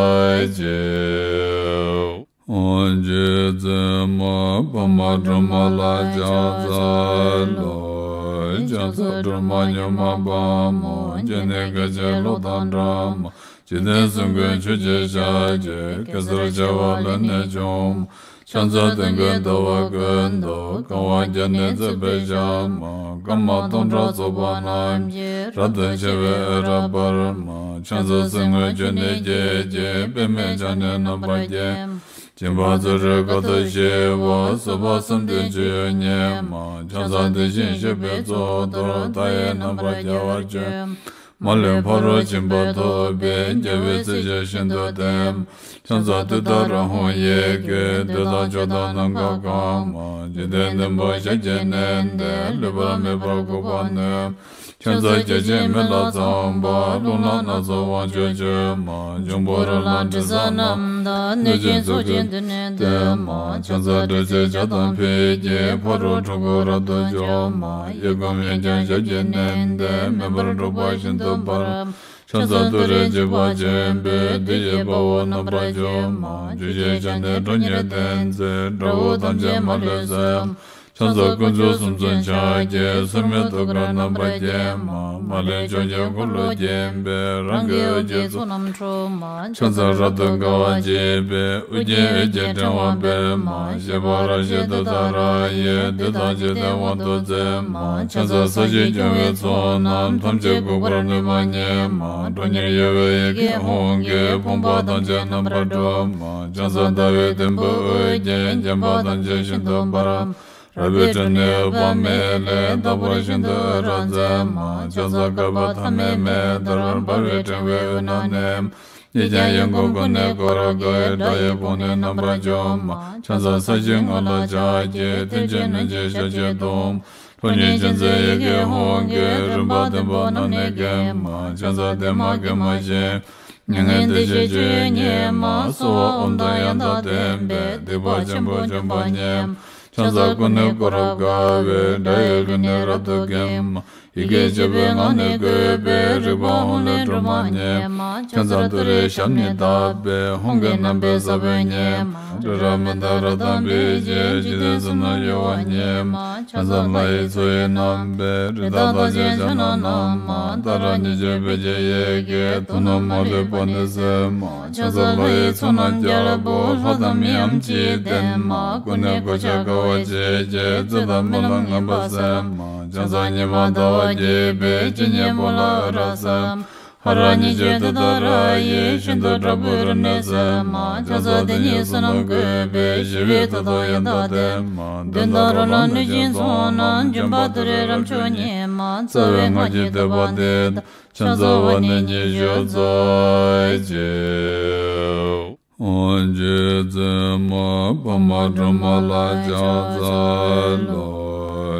གཅིག་རྗེ་བཙུན་མ་འཕགས་མ་སྒྲོལ་མ་ལ་ཕྱག་འཚལ་ལོ། ཕྱག་འཚལ་སྒྲོལ་མ་མྱུར་མ་དཔའ་མོ། སྤྱན་ནི་སྐད་ཅིག་གློག་དང་འདྲ་མ། འཇིག་རྟེན་གསུམ་མགོན་ཆུ་སྐྱེས་ཞལ་གྱི། གེ་སར་བྱེ་བ་ལས་ནི་བྱུང་མ། ཕྱག་འཚལ་སྟོན་ཀའི་ཟླ་བ་ཀུན་ཏུ། གང་བ་བརྒྱ་ནི་བརྩེགས་པའི་ཞལ་མ། སྐར་མ་སྟོང་ཕྲག་ཚོགས་པ་རྣམས་ཀྱིས། རབ་ཏུ་ཕྱེ་བའི་འོད་རབ་འབར་མ། ཕྱག་འཚལ་གསེར་དངུལ་ཆུ་ནས་སྐྱེས་ཀྱི། པདྨས་ཕྱག་ནི་རྣམ་པར་བརྒྱན་མ། སྦྱིན་པ་བརྩོན་འགྲུས་དཀའ་ཐུབ་ཞི་བ། བཟོད་པ་གསུམ་ལྡན་སྤྱོད་ཡུལ་ཉིད་མ། ཕྱག་འཚལ་དེ་བཞིན་གཤེགས་པའི་གཙུག་ཏོར། མཐའ་ཡས་རྣམ་པར་རྒྱལ་བར་སྤྱོད་མ། མ་ལུས་ཕ་རོལ་ཕྱིན་པ་ཐོབ་པའི། རྒྱལ་བའི་སྲས་ཀྱིས་ཤིན་ཏུ་བསྟེན་མ། ཕྱག་འཚལ་ཏུཏྟཱ་ར་ཧཱུྃ་ཡི་གེས། འདོད་དང་ཕྱོགས་དང་ནམ་མཁའ་གང་མ། འཇིག་རྟེན་བདུན་པོ་ཞབས་ཀྱིས་མནན་ཏེ། ལུས་པ་མེད་པར་འགུགས་པར་ནུས། ཕྱག་འཚལ་བརྒྱ་བྱིན་མེ་ལྷ་ཚངས་པ། རླུང་ལྷ་སྣ་ཚོགས་དབང་ཕྱུག་མཆོད་མ། འབྱུང་པོ་རོ་ལངས་དྲི་ཟ་རྣམས་དང་། གནོད་སྦྱིན་ཚོགས་ཀྱིས་མདུན་ནས་བསྟོད་མ། ཕྱག་འཚལ་དྲི་ཟའི་ཇ་དང་ཕུད་ཀྱིས། ཕ་རོལ་འཁྲུལ་འཁོར་རབ་ཏུ་འཇོམས་མ། གཡས་བསྐུམ་གཡོན་བརྐྱང་ཞབས་ཀྱིས་མནན་ཏེ། མེ་འབར་འཁྲུག་པ་ཤིན་ཏུ་འབར་མ། ཕྱག་འཚལ་ཏུ་རེ་འཇིགས་པ་ཆེན་པོས། བདུད་ཀྱི་དཔའ་བོ་རྣམ་པར་འཇོམས་མ། བཅུ་གཅིག་ཕྱག་ནི་ཁྲོ་གཉེར་ལྡན་མཛད། དགྲ་བོ་ཐམས་ཅད་མ་ལུས་གསོད་མ། ཕྱག་འཚལ་དཀོན་མཆོག་གསུམ་མཚོན་ཕྱག་རྒྱའི། སྲུང་མའི་ཐུགས་ཀར་རྣམ་པར་བརྒྱན་མ། མ་ལུས་ཕྱོགས་བཅུའི་འཁོར་ལོ་བརྒྱན་པའི། རང་གི་འོད་ཀྱི་ཚོགས་རྣམས་འཁྲུགས་མ། ཕྱག་འཚལ་རབ་ཏུ་དགའ་བ་བརྗིད་པའི། དབུ་རྒྱན་འོད་ཀྱི་ཕྲེང་བ་སྤེལ་མ། བཞད་པ་རབ་བཞད་ཏུཏྟཱ་ར་ཡིས། བདུད་དང་འཇིག་རྟེན་དབང་དུ་མཛད་མ། ཕྱག་འཚལ་ས་གཞི་སྐྱོང་བའི་ཚོགས་རྣམས། ཐམས་ཅད་འགུགས་པར་ནུས་པ་ཉིད་མ། ཁྲོ་གཉེར་གཡོ་བའི་ཡི་གེ་ཧཱུྃ་གིས། ཕོངས་པ་ཐམས་ཅད་རྣམ་པར་སྒྲོལ་མ། ཕྱག་འཚལ་ཟླ་བའི་དུམ་བུས་དབུ་རྒྱན། བརྒྱན་པ་ཐམས་ཅད་ཤིན་ཏུ་འབར་མ། རལ་པའི་ཁྲོད་ནས་འོད་དཔག་མེད་ལས། རྟག་པར་ཤིན་ཏུ་འོད་རབ་མཛད་མ། ཕྱག་འཚལ་བསྐལ་པ་ཐ་མའི་མེ་ལྟར། འབར་བའི་ཕྲེང་བའི་དབུས་ན་གནས། ཡིད་ཀྱང་ཡིད་འགུགས་ཀུན་ནས་བསྐོར་དགའི། དགྲ་ཡི་དཔུང་ནི་རྣམ་པར་འཇོམས་མ། ཕྱག་འཚལ་ས་གཞིའི་ངོས་ལ་ཕྱག་བགྱི། མཐིལ་གྱིས་བསྣུན་ཅིང་ཞབས་ཀྱིས་བརྡུང་མ། ལྷོ་ཉིད་ཅན་མཛད་ཡི་གེ་ཧཱུྃ་གིས། རིམ་པ་བདུན་པོ་རྣམས་ནི་འགེམས་མ། ཕྱག་འཚལ་བདེ་མ་དགེ་མ་ཞིང་། མྱ་ངན་འདས་ཞི་སྤྱོད་ཡུལ་ཉིད་མ། གསོལ་བ་འོ་དང་ཡང་དག་ལྡན་པས། སྡིག་པ་ཆེན་པོ་འཇོམས་པ་ཉིད་མ། ཕྱག་འཚལ་ཀུན་ནས་བསྐོར་རབ་དགའ་བའི། དགྲ་ཡི་རྒྱུད་ནི་རབ་ཏུ་འགེམས་མ། ཡི་གེ་བཅུ་པའི་ངག་ནི་བཀོད་པའི། རིག་པ་ཧཱུྃ་ལས་སྒྲོལ་མ་ཉིད་མ། ཕྱག་འཚལ་ཏུ་རེའི་ཞབས་ནི་བརྡབས་པས། ཧཱུྃ་གི་རྣམ་པའི་ས་བོན་ཉིད་མ། ཏྲི་ར་མི་ཏ་རཀྟ་པི་ཙི། འཇིག་རྟེན་གསུམ་ན་གཡོ་བ་ཉིད་མ། ཕྱག་འཚལ་ལྷ་ཡི་མཚོ་ཡི་རྣམ་པའི། རི་དྭགས་རྟགས་ཅན་ཕྱག་ན་བསྣམས་མ། ཏཱ་ར་གཉིས་བརྗོད་བོད་ཀྱི་ཡི་གེས། དོན་རྣམས་མ་ལུས་པ་ནི་གསལ་མ། ཕྱག་འཚལ་ལྷ་ཡི་ཚོགས་རྣམས་རྒྱལ་པོ། ལྷ་དང་མིའམ་ཅི་ཡིས་བསྟེན་མ། ཀུན་ནས་གོ་ཆ་དགའ་བ་བརྗིད་ཀྱིས། རྩོད་དང་རྨི་ལམ་ངན་པ་སེལ་མ། ཕྱག་འཚལ་ཉི་མ་ཟླ་བ་རྒྱས་པའི། སྤྱན་གཉིས་པོ་ལ་འོད་རབ་གསལ་མ། ཧ་ར་ཉི་ཤུ་དེ་ལྟར་ཡིད་བཞིན་དུ་དྲག་པོའི་རིམས་ནད་སེལ་མ། ཕྱག་འཚལ་དེ་ཉིད་བསོད་ནམས་བཀོད་པས་ཞི་བའི་མཐུ་སྟོབས་ཡང་དག་ལྡན་མ། གདོན་དང་རོ་ལངས་གནོད་སྦྱིན་ཚོགས་རྣམས། འཇོམས་པ་ཏུ་རེ་རབ་མཆོག་ཉིད་མ། རྩ་བའི་སྔགས་ཀྱི་བསྟོད་པ་འདི་དང་། ཕྱག་འཚལ་བ་ནི་ཉི་ཤུ་རྩ་གཅིག་རྗེ་བཙུན་མ་འཕགས་མ་སྒྲོལ་མ་ལ་ཕྱག་འཚལ་ལོ།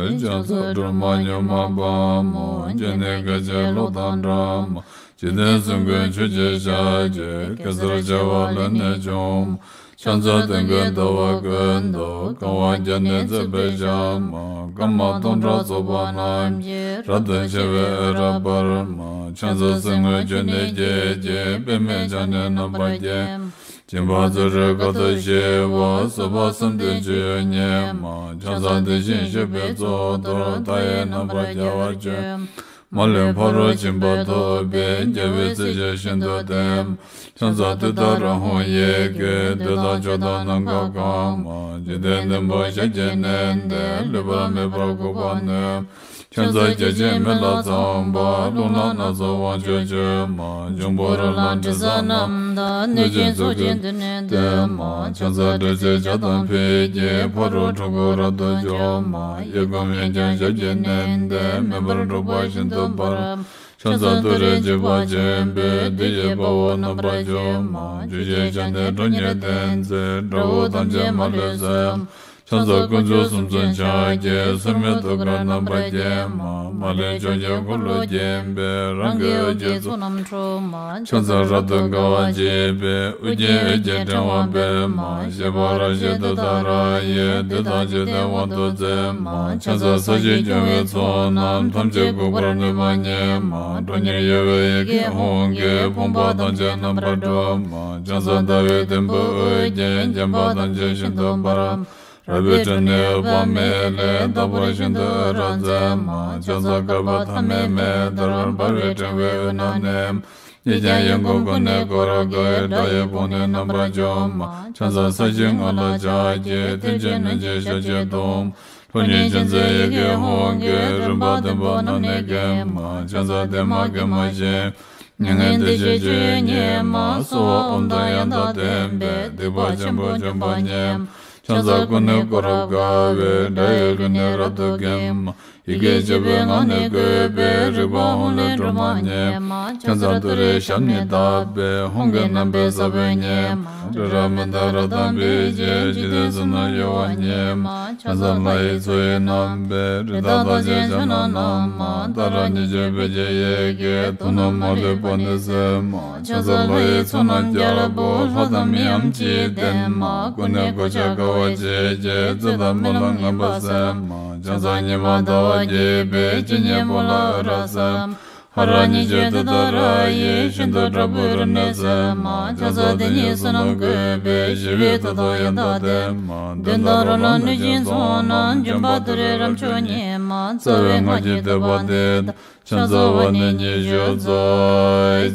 ཕྱག་འཚལ་སྒྲོལ་མ་མྱུར་མ་དཔའ་མོ། སྤྱན་ནི་སྐད་ཅིག་གློག་དང་འདྲ་མ། འཇིག་རྟེན་གསུམ་མགོན་ཆུ་སྐྱེས་ཞལ་གྱི། གེ་སར་བྱེ་བ་ལས་ནི་བྱུང་མ། ཕྱག་འཚལ་སྟོན་ཀའི་ཟླ་བ་ཀུན་ཏུ། གང་བ་བརྒྱ་ནི་བརྩེགས་པའི་ཞལ་མ། སྐར་མ་སྟོང་ཕྲག་ཚོགས་པ་རྣམས་ཀྱིས། རབ་ཏུ་ཕྱེ་བའི་འོད་རབ་འབར་མ། ཕྱག་འཚལ་གསེར་དངུལ་ཆུ་ནས་སྐྱེས་ཀྱི། པདྨས་ཕྱག་ནི་རྣམ་པར་བརྒྱན་མ། སྦྱིན་པ་བརྩོན་འགྲུས་དཀའ་ཐུབ་ཞི་བ། བཟོད་པ་བསམ་གཏན་སྤྱོད་ཡུལ་ཉིད་མ། ཕྱག་འཚལ་དེ་བཞིན་གཤེགས་པའི་གཙུག་ཏོར། མཐའ་ཡས་རྣམ་པར་རྒྱལ་བར་སྤྱོད་མ། མ་ལུས་ཕ་རོལ་ཕྱིན་པ་ཐོབ་པའི། རྒྱལ་བའི་སྲས་ཆོས་བཞིན་དུ་བསྟན་མ། ཕྱག་འཚལ་ཏུཏྟཱ་ར་ཧཱུྃ་ཡི་གེས། འདོད་དང་ཕྱོགས་དང་ནམ་མཁའ་གང་མ། འཇིག་རྟེན་བདུན་པོ་ཞལ་གྱིས་མནན་ཏེ། ལུས་པ་མེད་པར་འགུགས་པར་ནུས་མ། ཕྱག་འཚལ་བརྒྱ་བྱིན་མེ་ལྷ་ཚངས་པ། རླུང་ལྷ་སྣ་ཚོགས་དབང་ཕྱུག་མཆོད་མ། འབྱུང་པོ་རོ་ལངས་དྲི་ཟ་རྣམས་དང་། གནོད་སྦྱིན་ཚོགས་ཀྱིས་མདུན་ནས་བསྟོད་མ། ཕྱག་འཚལ་དྲི་ཟའི་ལྗགས་དང་ཕུད་ཀྱིས། ཕ་རོལ་འཁྲུལ་འཁོར་རབ་ཏུ་འཇོམས་མ། གཡས་བསྐུམ་གཡོན་བརྐྱང་ཞབས་ཀྱིས་མནན་ཏེ། མེ་འབར་འཁྲུག་པ་ཤིན་ཏུ་འབར་མ། ཕྱག་འཚལ་ཏུ་རེ་འཇིགས་པ་ཆེན་པོས། བདུད་ཀྱི་དཔའ་བོ་རྣམ་པར་འཇོམས་མ། བཅུ་ཞེས་བྱ་ནི་ཁྲོ་གཉེར་ལྡན་མཛད། དགྲ་བོ་ཐམས་ཅད་མ་ལུས་གསོད་མ། ཕྱག་འཚལ་དཀོན་མཆོག་གསུམ་མཚོན་ཕྱག་རྒྱའི། སོར་མོས་ཐུགས་ཀར་རྣམ་པར་བརྒྱན་མ། མ་ལུས་ཕྱོགས་ཀྱི་འཁོར་ལོས་བརྒྱན་པའི། རང་གི་འོད་ཀྱི་ཚོགས་རྣམས་འཁྲུག་མ། ཕྱག་འཚལ་རབ་ཏུ་དགའ་བ་བརྗིད་པའི། ཨོ་རྒྱན་འོད་ཀྱི་ཕྲེང་བ་སྤེལ་མ། བཞད་པ་རབ་བཞད་ཏུཏྟཱ་ར་ཡིས། བདུད་དང་འཇིག་རྟེན་དབང་དུ་མཛད་མ། ཕྱག་འཚལ་ས་གཞིར་སྐྱོང་བའི་ཚོགས་རྣམས། ཐམས་ཅད་འགུགས་པར་ནུས་པ་ཉིད་མ། ཁྲོ་གཉེར་གཡོ་བའི་ཡི་གེ་ཧཱུྃ་གིས། ཕོངས་པ་ཐམས་ཅད་རྣམ་པར་སྒྲོལ་མ། ཕྱག་འཚལ་ཟླ་བའི་དུམ་བུས་དབུ་བརྒྱན། བརྒྱན་པ་ཐམས་ཅད་ཤིན་ཏུ་འབར་མ། རལ་པའི་ཁྲོད་ནས་འོད་དཔག་མེད་ལས། རྟག་པར་ཤིན་ཏུ་འོད་རབ་མཛད་མ། ཕྱག་འཚལ་བསྐལ་པ་ཐ་མའི་མེ་ལྟར། འབར་བའི་ཕྲེང་བའི་དབུས་ན་གནས་མ། གཉིས་ཀྱང་ཡོངས་བསྐོར་ཀུན་ནས་བསྐོར་དགའི། དགྲ་ཡི་དཔུང་ནི་རྣམ་པར་འཇོམས་མ། ཕྱག་འཚལ་ས་གཞིའི་ངོས་ལ་ཕྱག་གི། མཐིལ་གྱིས་བསྣུན་ཅིང་ཞབས་ཀྱིས་བརྡུང་མ། ཁྲོ་གཉེར་ཅན་མཛད་ཡི་གེ་ཧཱུྃ་གིས། རིམ་པ་བདུན་པོ་རྣམས་ནི་འགེམས་མ། ཕྱག་འཚལ་བདེ་མ་དགེ་མ་ཞི་མ། མྱ་ངན་འདས་ཞི་སྤྱོད་ཡུལ་ཉིད་མ། གསོལ་བ་ཨོཾ་དང་ཡང་དག་ལྡན་པས། སྡིག་པ་ཆེན་པོ་འཇོམས་པ་ཉིད་མ། ཕྱག་འཚལ་ཀུན་ནས་བསྐོར་རབ་དགའ་བའི། དགྲ་ཡི་ལུས་ནི་རབ་ཏུ་འགེམས་མ། ཡི་གེ་བཅུ་པའི་ངག་ནི་བཀོད་པའི། རིག་པ་ཧཱུྃ་ལས་སྒྲོལ་མ་ཉིད་མ། ཕྱག་འཚལ་ཏུ་རེའི་ཞབས་ནི་བརྡབས་པས། ཧཱུྃ་གི་རྣམ་པའི་ས་བོན་ཉིད་མ། རི་རབ་མནྡ་ར་དང་འབིགས་བྱེད། འཇིག་རྟེན་གསུམ་རྣམས་གཡོ་བ་ཉིད་མ། ཕྱག་འཚལ་ལྷ་ཡི་མཚོ་ཡི་རྣམ་པའི། རི་དྭགས་རྟགས་ཅན་ཕྱག་ན་བསྣམས་མ། ཏཱ་ར་གཉིས་བརྗོད་བོད་ཀྱི་ཡི་གེས། དུག་རྣམས་མ་ལུས་པ་ནི་སེལ་མ། ཕྱག་འཚལ་ལྷ་ཡི་ཚོགས་རྣམས་རྒྱལ་པོ། ལྷ་དང་མིའམ་ཅི་ཡིས་བསྟེན་མ། ཀུན་ནས་གོ་ཆ་དགའ་བ་བརྗིད་ཀྱིས། རྩོད་དང་རྨི་ལམ་ངན་པ་སེལ་མ། ཕྱག་འཚལ་ཉི་མ་ཟླ་བ་རྒྱས་པའི། སྤྱན་གཉིས་པོ་ལ་འོད་རབ་གསལ་མ། ཧ་ར་གཉིས་བརྗོད་ཏུཏྟཱ་ར་ཡིས། ཤིན་ཏུ་དྲག་པོའི་རིམས་ནད་སེལ་མ། ཕྱག་འཚལ་དེ་ཉིད་བསོད་ནམས་བཀོད་པས། ཞི་བའི་མཐུ་སྟོབས་ཡང་དག་ལྡན་མ། གདོན་དང་རོ་ལངས་གནོད་སྦྱིན་ཚོགས་རྣམས། འཇོམས་པ་ཏུ་རེ་རབ་མཆོག་ཉིད་མ། རྩ་བའི་སྔགས་ཀྱི་བསྟོད་པ་འདི་དང་། ཕྱག་འཚལ་བ་ནི་ཉི་ཤུ་རྩ་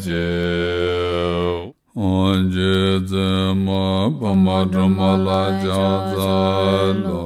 གཅིག་རྗེ་བཙུན་མ་འཕགས་མ་སྒྲོལ་མ་ལ་ཕྱག་འཚལ་ལོ།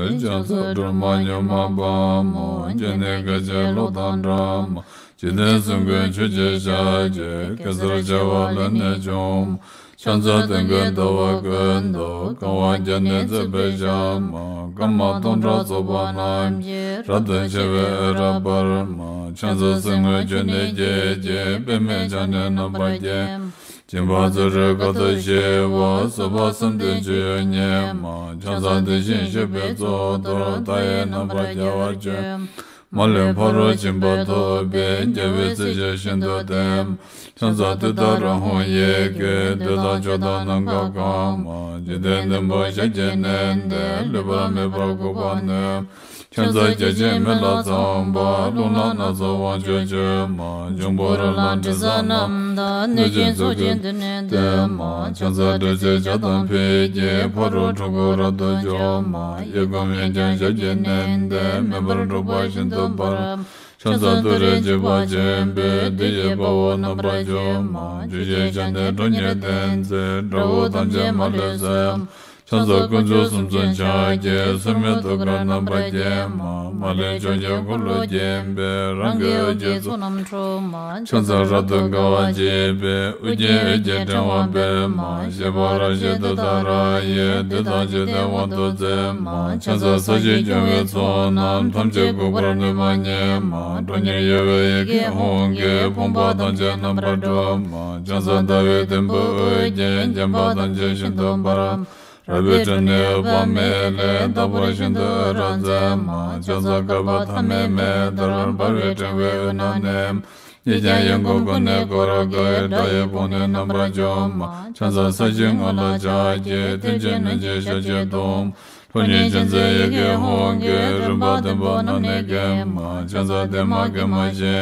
ཕྱག་འཚལ་སྒྲོལ་མ་མྱུར་མ་དཔའ་མོ། སྤྱན་ནི་སྐད་ཅིག་གློག་དང་འདྲ་མ། འཇིག་རྟེན་གསུམ་མགོན་ཆུ་སྐྱེས་ཞལ་གྱི། གེ་སར་བྱེ་བ་ལས་ནི་བྱུང་མ། ཕྱག་འཚལ་སྟོན་ཀའི་ཟླ་བ་ཀུན་ཏུ། གང་བ་བརྒྱ་ནི་བརྩེགས་པའི་ཞལ་མ། སྐར་མ་སྟོང་ཕྲག་ཚོགས་པ་རྣམས་ཀྱིས། རབ་ཏུ་ཕྱེ་བའི་འོད་རབ་འབར་མ། ཕྱག་འཚལ་གསེར་དངུལ་ཆུ་ནས་སྐྱེས་ཀྱི། པདྨས་ཕྱག་ནི་རྣམ་པར་བརྒྱན་མ། སྦྱིན་པ་བརྩོན་འགྲུས་དཀའ་ཐུབ་ཞི་བ། བཟོད་པ་བསམ་གཏན་སྤྱོད་ཡུལ་ཉིད་མ། ཕྱག་འཚལ་དེ་བཞིན་གཤེགས་པའི་གཙུག་ཏོར། མཐའ་ཡས་རྣམ་པར་རྒྱལ་བར་སྤྱོད་མ། མ་ལུས་ཕ་རོལ་ཕྱིན་པ་ཐོབ་པའི། རྒྱལ་བའི་སྲས་ཆོས་བཞིན་དུ་བསྟན་མ། ཕྱག་འཚལ་ཏུཏྟཱ་ར་ཧཱུྃ་ཡི་གེས། འདོད་དང་ཕྱོགས་དང་ནམ་མཁའ་གང་མ། འཇིག་རྟེན་བདུན་པོ་ཞལ་གྱིས་མནན་ཏེ། ལུས་པ་མེད་པར་འགུགས་པར་ནུས་མ། ཕྱག་འཚལ་བརྒྱ་བྱིན་མེ་ལྷ་ཚངས་པ། རླུང་ལྷ་སྣ་ཚོགས་དབང་ཕྱུག་མཆོད་མ། འབྱུང་པོ་རོ་ལངས་དྲི་ཟ་རྣམས་དང་། གནོད་སྦྱིན་ཚོགས་ཀྱིས་མདུན་ནས་བསྟོད་མ། ཕྱག་འཚལ་དྲི་ཟའི་ལྗགས་དང་ཕུད་ཀྱིས། ཕ་རོལ་འཁྲུལ་འཁོར་རབ་ཏུ་འཇོམས་མ། གཡས་བསྐུམ་གཡོན་བརྐྱང་ཞབས་ཀྱིས་མནན་ཏེ། མེ་འབར་འཁྲུག་པ་ཤིན་ཏུ་འབར་མ། ཕྱག་འཚལ་ཏུ་རེ་འཇིགས་པ་ཆེན་པོས། བདུད་ཀྱི་དཔའ་བོ་རྣམ་པར་འཇོམས་མ། བཅུ་ཞེས་བྱ་ནི་ཁྲོ་གཉེར་ལྡན་མཛད། དགྲ་བོ་ཐམས་ཅད་མ་ལུས་གསོད་མ། ཕྱག་འཚལ་དཀོན་མཆོག་གསུམ་མཚོན་ཕྱག་རྒྱའི། མཚན་མོའི་ཐུགས་ཀར་རྣམ་པར་བརྒྱན་མ། མ་ལུས་ཕྱོགས་བཅུའི་འཁོར་ལོས་བརྒྱན་པའི། རང་གི་འོད་ཀྱི་ཚོགས་རྣམས་འཁྲུགས་མ། ཕྱག་འཚལ་རབ་ཏུ་དགའ་བ་བརྗིད་པའི། དབུ་རྒྱན་འོད་ཀྱི་ཕྲེང་བ་སྤེལ་མ། བཞད་པ་རབ་བཞད་ཏུཏྟཱ་ར་ཡིས། བདུད་དང་འཇིག་རྟེན་དབང་དུ་མཛད་མ། ཕྱག་འཚལ་ས་གཞི་སྐྱོང་བའི་ཚོགས་རྣམས། ཐམས་ཅད་འགུགས་པར་ནུས་པ་ཉིད་མ། ཁྲོ་གཉེར་གཡོ་བའི་ཡི་གེ་ཧཱུྃ་གིས། ཕོངས་པ་ཐམས་ཅད་རྣམ་པར་སྒྲོལ་མ། ཕྱག་འཚལ་ཟླ་བའི་དུམ་བུས་དབུ་རྒྱན། བརྒྱན་པ་ཐམས་ཅད་ཤིན་ཏུ་འབར་མ། རལ་པའི་ཁྲོད་ནས་འོད་དཔག་མེད་ལས། རྟག་པར་ཤིན་ཏུ་འོད་རབ་མཛད་མ། ཕྱག་འཚལ་བསྐལ་པ་ཐ་མའི་མེ་ལྟར། འབར་བའི་ཕྲེང་བའི་དབུས་ན་གནས། གཡས་བརྐྱང་གཡོན་བསྐུམ་ཀུན་ནས་བསྐོར་དགའི། དགྲ་ཡི་དཔུང་ནི་རྣམ་པར་འཇོམས་མ། ཕྱག་འཚལ་ས་གཞིའི་ངོས་ལ་ཕྱག་བགྱི། མཐིལ་གྱིས་བསྣུན་ཅིང་ཞབས་ཀྱིས་བརྡུང་། ཁྲོ་གཉེར་ཅན་མཛད་ཡི་གེ་ཧཱུྃ་གིས། རིམ་པ་བདུན་པོ་རྣམས་ནི་འགེམས་མ། ཕྱག་འཚལ་བདེ་མ་དགེ་མ་ཞི།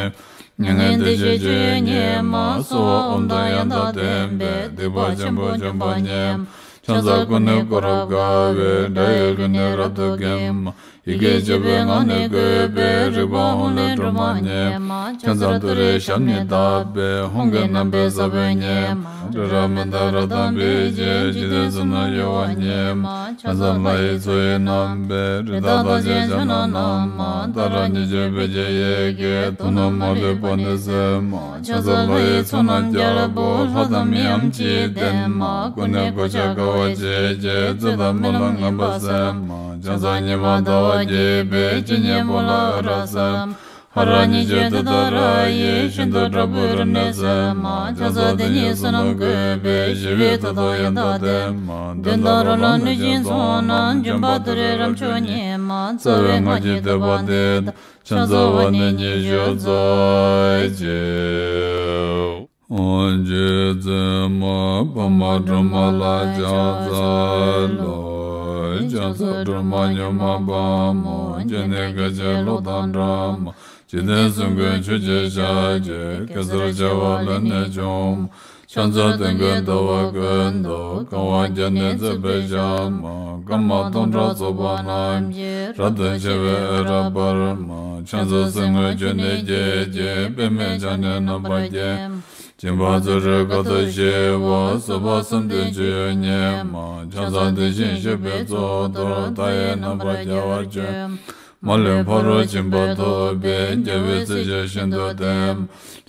མྱ་ངན་འདས་ཞི་སྤྱོད་ཡུལ་ཉིད་མ། གསོལ་བ་འོ་མ་དང་ཡང་དག་ལྡན་པས། སྡིག་པ་ཆེན་པོ་འཇོམས་པ་ཉིད་མ། ཕྱག་འཚལ་ཀུན་ནས་བསྐོར་རབ་དགའ་བའི། དགྲ་ཡི་རྒོལ་ནི་རབ་ཏུ་འགེམས་མ། ཡི་གེ་བཅུ་པའི་ངག་ནི་བཀོད་པའི། རིག་པ་ཧཱུྃ་ལས་སྒྲོལ་མ་ཉིད་མ། ཕྱག་འཚལ་ཏུ་རེའི་ཞབས་ནི་བརྡབས་པས། ཧཱུྃ་གི་རྣམ་པའི་ས་བོན་ཉིད་མ། སྤྲིན་རབ་མི་འདའ་རབ་དང་འབིགས་བྱེད། འཇིག་རྟེན་གསུམ་ན་གཡོ་བ་ཉིད་མ། ཕྱག་འཚལ་ལྷ་ཡི་མཚོ་ཡི་རྣམ་པའི། རི་དྭགས་རྟགས་ཅན་ཕྱག་ན་བསྣམས་མ། ཏཱ་ར་གཉིས་བརྗོད་བོད་ཀྱི་ཡི་གེས། དུག་རྣམས་མ་ལུས་པ་ནི་སེལ་མ། ཕྱག་འཚལ་ལྷ་ཡི་ཚོགས་རྣམས་རྒྱལ་པོ། ལྷ་དང་མི་འམ་ཅི་ཡིས་བསྟེན་མ། ཀུན་ནས་གོ་ཆ་དགའ་བ་བརྗིད་ཀྱིས། བཙོན་དང་རྨི་ལམ་ངན་པ་སེལ་མ། ཕྱག་འཚལ་ཉི་མ་ཟླ་བ་རྒྱས་པའི། སྤྱན་གཉིས་པོ་ལ་འོད་རབ་གསལ་མ། ཧ་ར་གཉིས་བརྗོད་ཏུཏྟཱ་ར་ཡིས། ཤིན་ཏུ་དྲག་པོའི་རིམས་ནད་སེལ་མ། ཕྱག་འཚལ་དེ་ཉིད་བསོད་ནམས་བཀོད་པའི། ཞི་བའི་མཐུ་དང་ཡང་དག་ལྡན་མ། གདོན་དང་རོ་ལངས་གནོད་སྦྱིན་ཚོགས་རྣམས། འཇོམས་པ་ཏུ་རེའི་རབ་མཆོག་ཉིད་མ། རྩ་བའི་སྔགས་ཀྱི་བསྟོད་པ་འདི་དང་། ཕྱག་འཚལ་བ་ནི་ཉི་ཤུ་རྩ་གཅིག་རྗེ་བཙུན་མ་འཕགས་མ་སྒྲོལ་མ་ལ་ཕྱག་འཚལ་ལོ། ཕྱག་འཚལ་སྒྲོལ་མ་མྱུར་མ་དཔའ་མོ། སྤྱན་ནི་སྐད་ཅིག་གློག་དང་འདྲ་མ། འཇིག་རྟེན་གསུམ་མགོན་ཆུ་སྐྱེས་ཞལ་གྱི། གེ་སར་བྱེ་བ་ལས་ནི་བྱུང་མ། ཕྱག་འཚལ་སྟོན་ཀའི་ཟླ་བ་ཀུན་ཏུ། གང་བ་བརྒྱ་ནི་བརྩེགས་པའི་ཞལ་མ། སྐར་མ་སྟོང་ཕྲག་ཚོགས་པ་རྣམས་ཀྱིས། རབ་ཏུ་ཕྱེ་བའི་འོད་རབ་འབར་མ། ཕྱག་འཚལ་སེམས་དངོས་ཆོས་ནི་སྐྱེད་ཅིང་། པདྨས་ཕྱག་ནི་རྣམ་པར་བརྒྱན། སྦྱིན་པ་སྩོལ་རེ་དཀའ་ཐུབ་ཞི་བ། བཟོད་པ་བསམ་གཏན་སྤྱོད་ཡུལ་ཉིད་མ། ཕྱག་འཚལ་དེ་བཞིན་གཤེགས་པའི་གཙུག་ཏོར། མཐའ་ཡས་རྣམ་པར་རྒྱལ་བར་སྤྱོད། མ་ལུས་ཕ་རོལ་ཕྱིན་པ་ཐོབ་པའི། རྒྱལ་བའི་སྲས་ཀྱིས་ཤིན་ཏུ་བསྟེན།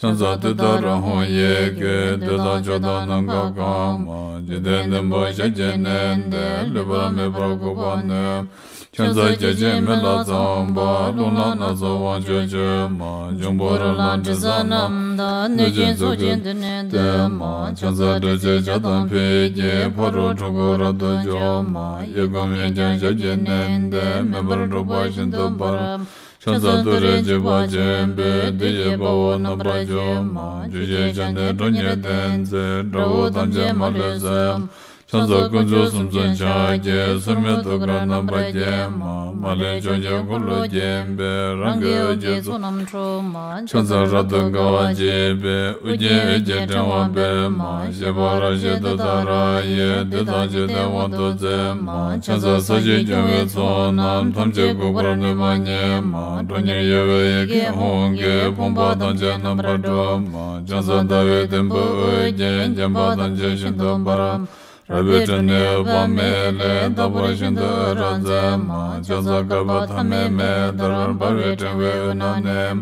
ཕྱག་འཚལ་ཏུཏྟཱ་ར་ཧཱུྃ་ཡི་གེས། བདུད་དང་ཕྱོགས་དང་ནམ་མཁའ་གང་མ། འཇིག་རྟེན་བདུན་པོ་ཞལ་གྱིས་མནན་ཏེ། ལུས་པ་མེད་པར་འགུགས་པར་ནུས། ཕྱག་འཚལ་བརྒྱ་བྱིན་མེ་ལྷ་ཚངས་པ། རླུང་ལྷ་སྣ་ཚོགས་དབང་ཕྱུག་མཆོད་མ། འབྱུང་པོ་རོ་ལངས་དྲི་ཟ་རྣམས་དང་། གནོད་སྦྱིན་ཚོགས་ཀྱིས་མདུན་ནས་བསྟོད་མ། ཕྱག་འཚལ་སྒྲོལ་ཆེན་བྱ་དང་ཕུད་ཀྱིས། ཕ་རོལ་འཁྲུལ་འཁོར་རབ་ཏུ་འཇོམས་མ། གཡས་བསྐུམ་གཡོན་བརྐྱང་ཞབས་ཀྱིས་མནན་ཏེ། མེ་འབར་འཁྲུག་པ་ཤིན་ཏུ་འབར། ཕྱག་འཚལ་ཏུ་རེ་འཇིགས་པ་ཆེན་པོས། བདུད་ཀྱི་དཔའ་བོ་རྣམ་པར་འཇོམས་མ། བཅུ་ཞིག་ཕྱག་ནི་ཁྲོ་གཉེར་ལྡན་མཛད། དགྲ་བོ་ཐམས་ཅད་མ་ལུས་གསོད། ཕྱག་འཚལ་དཀོན་མཆོག་གསུམ་མཚོན་ཕྱག་རྒྱའི། མཚན་མོའི་ཐུགས་ཀར་རྣམ་པར་བརྒྱན་མ། མ་ལུས་ཕྱོགས་བཅུའི་འཁོར་ལོས་བརྒྱན་པའི། རང་གི་འོད་ཀྱི་ཚོགས་རྣམས་འཁྲུགས་མ། ཕྱག་འཚལ་རབ་ཏུ་དགའ་བ་བརྗིད་པའི། དབུ་རྒྱན་འོད་ཀྱི་ཕྲེང་བ་སྤེལ་མ། བཞད་པ་རབ་བཞད་ཏུཏྟཱ་ར་ཡིས། བདུད་དང་འཇིག་རྟེན་དབང་དུ་མཛད་མ། ཕྱག་འཚལ་ས་གཞི་སྐྱོང་བའི་ཚོགས་རྣམས། ཐམས་ཅད་འགུགས་པར་ནུས་པ་ཉིད་མ། ཁྲོ་གཉེར་གཡོ་བའི་ཡི་གེ་ཧཱུྃ་གིས། ཕོངས་པ་ཐམས་ཅད་རྣམ་པར་སྒྲོལ་མ། ཕྱག་འཚལ་ཟླ་བའི་དུམ་བུས་དབུ་རྒྱན། བརྒྱན་པ་ཐམས་ཅད་ཤིན་ཏུ་འབར་མ། རལ་པའི་ཁྲོད་ནས་འོད་དཔག་མེད་ལས། རྟག་པར་ཤིན་ཏུ་འོད་རབ་མཛད་མ། ཕྱག་འཚལ་བསྐལ་པ་ཐ་མའི་མེ་ལྟར། འབར་བའི་ཕྲེང་བའི་དབུས་ན་གནས།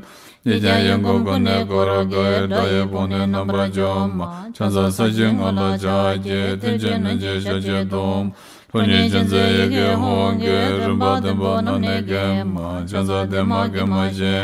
གཡས་བརྐྱང་གཡོན་བསྐུམ་ཀུན་ནས་བསྐོར་དགའི། དགྲ་ཡི་དཔུང་ནི་རྣམ་པར་འཇོམས་མ། ཕྱག་འཚལ་ས་གཞིའི་ངོས་ལ་ཕྱག་བགྱི། མཐིལ་གྱིས་བསྣུན་ཅིང་ཞབས་ཀྱིས་བརྡུང་། ཁྲོ་གཉེར་ཅན་མཛད་ཡི་གེ་ཧཱུྃ་གིས། རིམ་པ་བདུན་པོ་རྣམས་ནི་འགེམས་མ། ཕྱག་འཚལ་བདེ་མ་དགེ་མ་ཞི།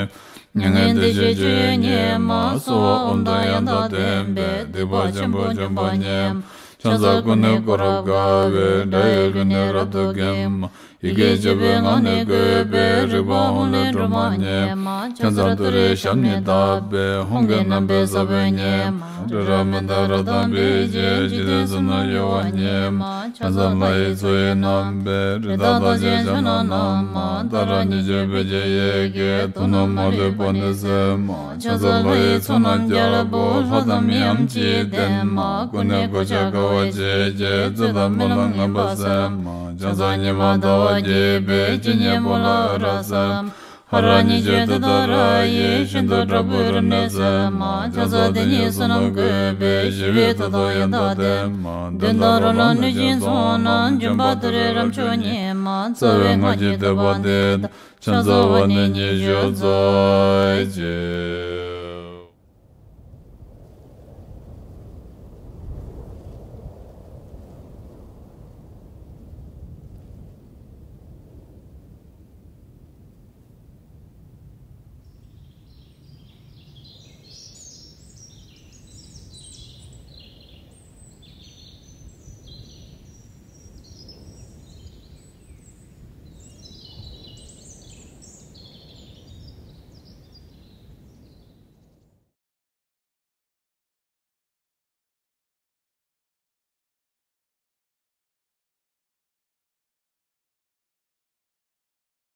མྱ་ངན་འདས་ཞི་སྤྱོད་ཡུལ་ཉིད་མ། གསོལ་བ་འོ་མ་དང་ཡང་དག་ལྡན་པས། སྡིག་པ་ཆེན་པོ་འཇོམས་པ་ཉིད་མ། ཕྱག་འཚལ་ཀུན་ནས་བསྐོར་རབ་དགའ་བའི། དགྲ་ཡི་རྒོལ་ནི་རབ་ཏུ་འགེམས་མ། ཡི་གེ་བཅུ་པའི་ངག་ནི་བཀོད་པའི། རིག་པ་ཧཱུྃ་ལས་སྒྲོལ་མ་ཉིད་མ། ཕྱག་འཚལ་ཏུ་རེའི་ཞབས་ནི་བརྡབས་པས། ཧཱུྃ་གི་རྣམ་པའི་ས་བོན་ཉིད་མ། སྤྲིན་རབ་མི་འདའ་རབ་དང་འབིགས་བྱེད། འཇིག་རྟེན་གསུམ་ན་གཡོ་བ་ཉིད་མ། ཕྱག་འཚལ་ལྷ་ཡི་མཚོ་ཡི་རྣམ་པའི། རི་དྭགས་རྟགས་ཅན་ཕྱག་ན་བསྣམས་མ། ཏཱ་ར་གཉིས་བརྗོད་བོད་ཀྱི་ཡི་གེས། དུག་རྣམས་མ་ལུས་པ་ནི་སེལ་མ། ཕྱག་འཚལ་ལྷ་ཡི་ཚོགས་རྣམས་རྒྱལ་པོ། ལྷ་དང་མི་འམ་ཅི་ཡིས་བསྟེན་མ། ཀུན་ནས་གོ་ཆ་དགའ་བ་བརྗིད་ཀྱིས། བཙོན་དང་རྨི་ལམ་ངན་པ་སེལ་མ། ཕྱག་འཚལ་ཉི་མ་ཟླ་བ་རྒྱས་པའི། སྤྱན་གཉིས་པོ་ལ་འོད་རབ་གསལ་མ། ཧ་ར་ཉིད་ཀྱི་དེ་ལྟར་ཡེ་ཤེས་དང་དྲག་པོའི་རབ་གནས་སེམས། ཕྱག་འཚལ་དེ་ཉིད་བསོད་ནམས་བཀོད་པས་ཞི་བའི་མཐུ་དང་ཡང་དག་ལྡན། གདོན་དང་རོ་ལངས་གནོད་སྦྱིན་ཚོགས་རྣམས་འཇོམས་པ་དེ་ལས་རབ་མཆོག་ཉིད་མ། རྩ་བའི་སྔགས་ཀྱི་བསྟོད་པ་འདི་དང་ཕྱག་འཚལ་བ་ནི་ཉི་ཤུ་རྩ་གཅིག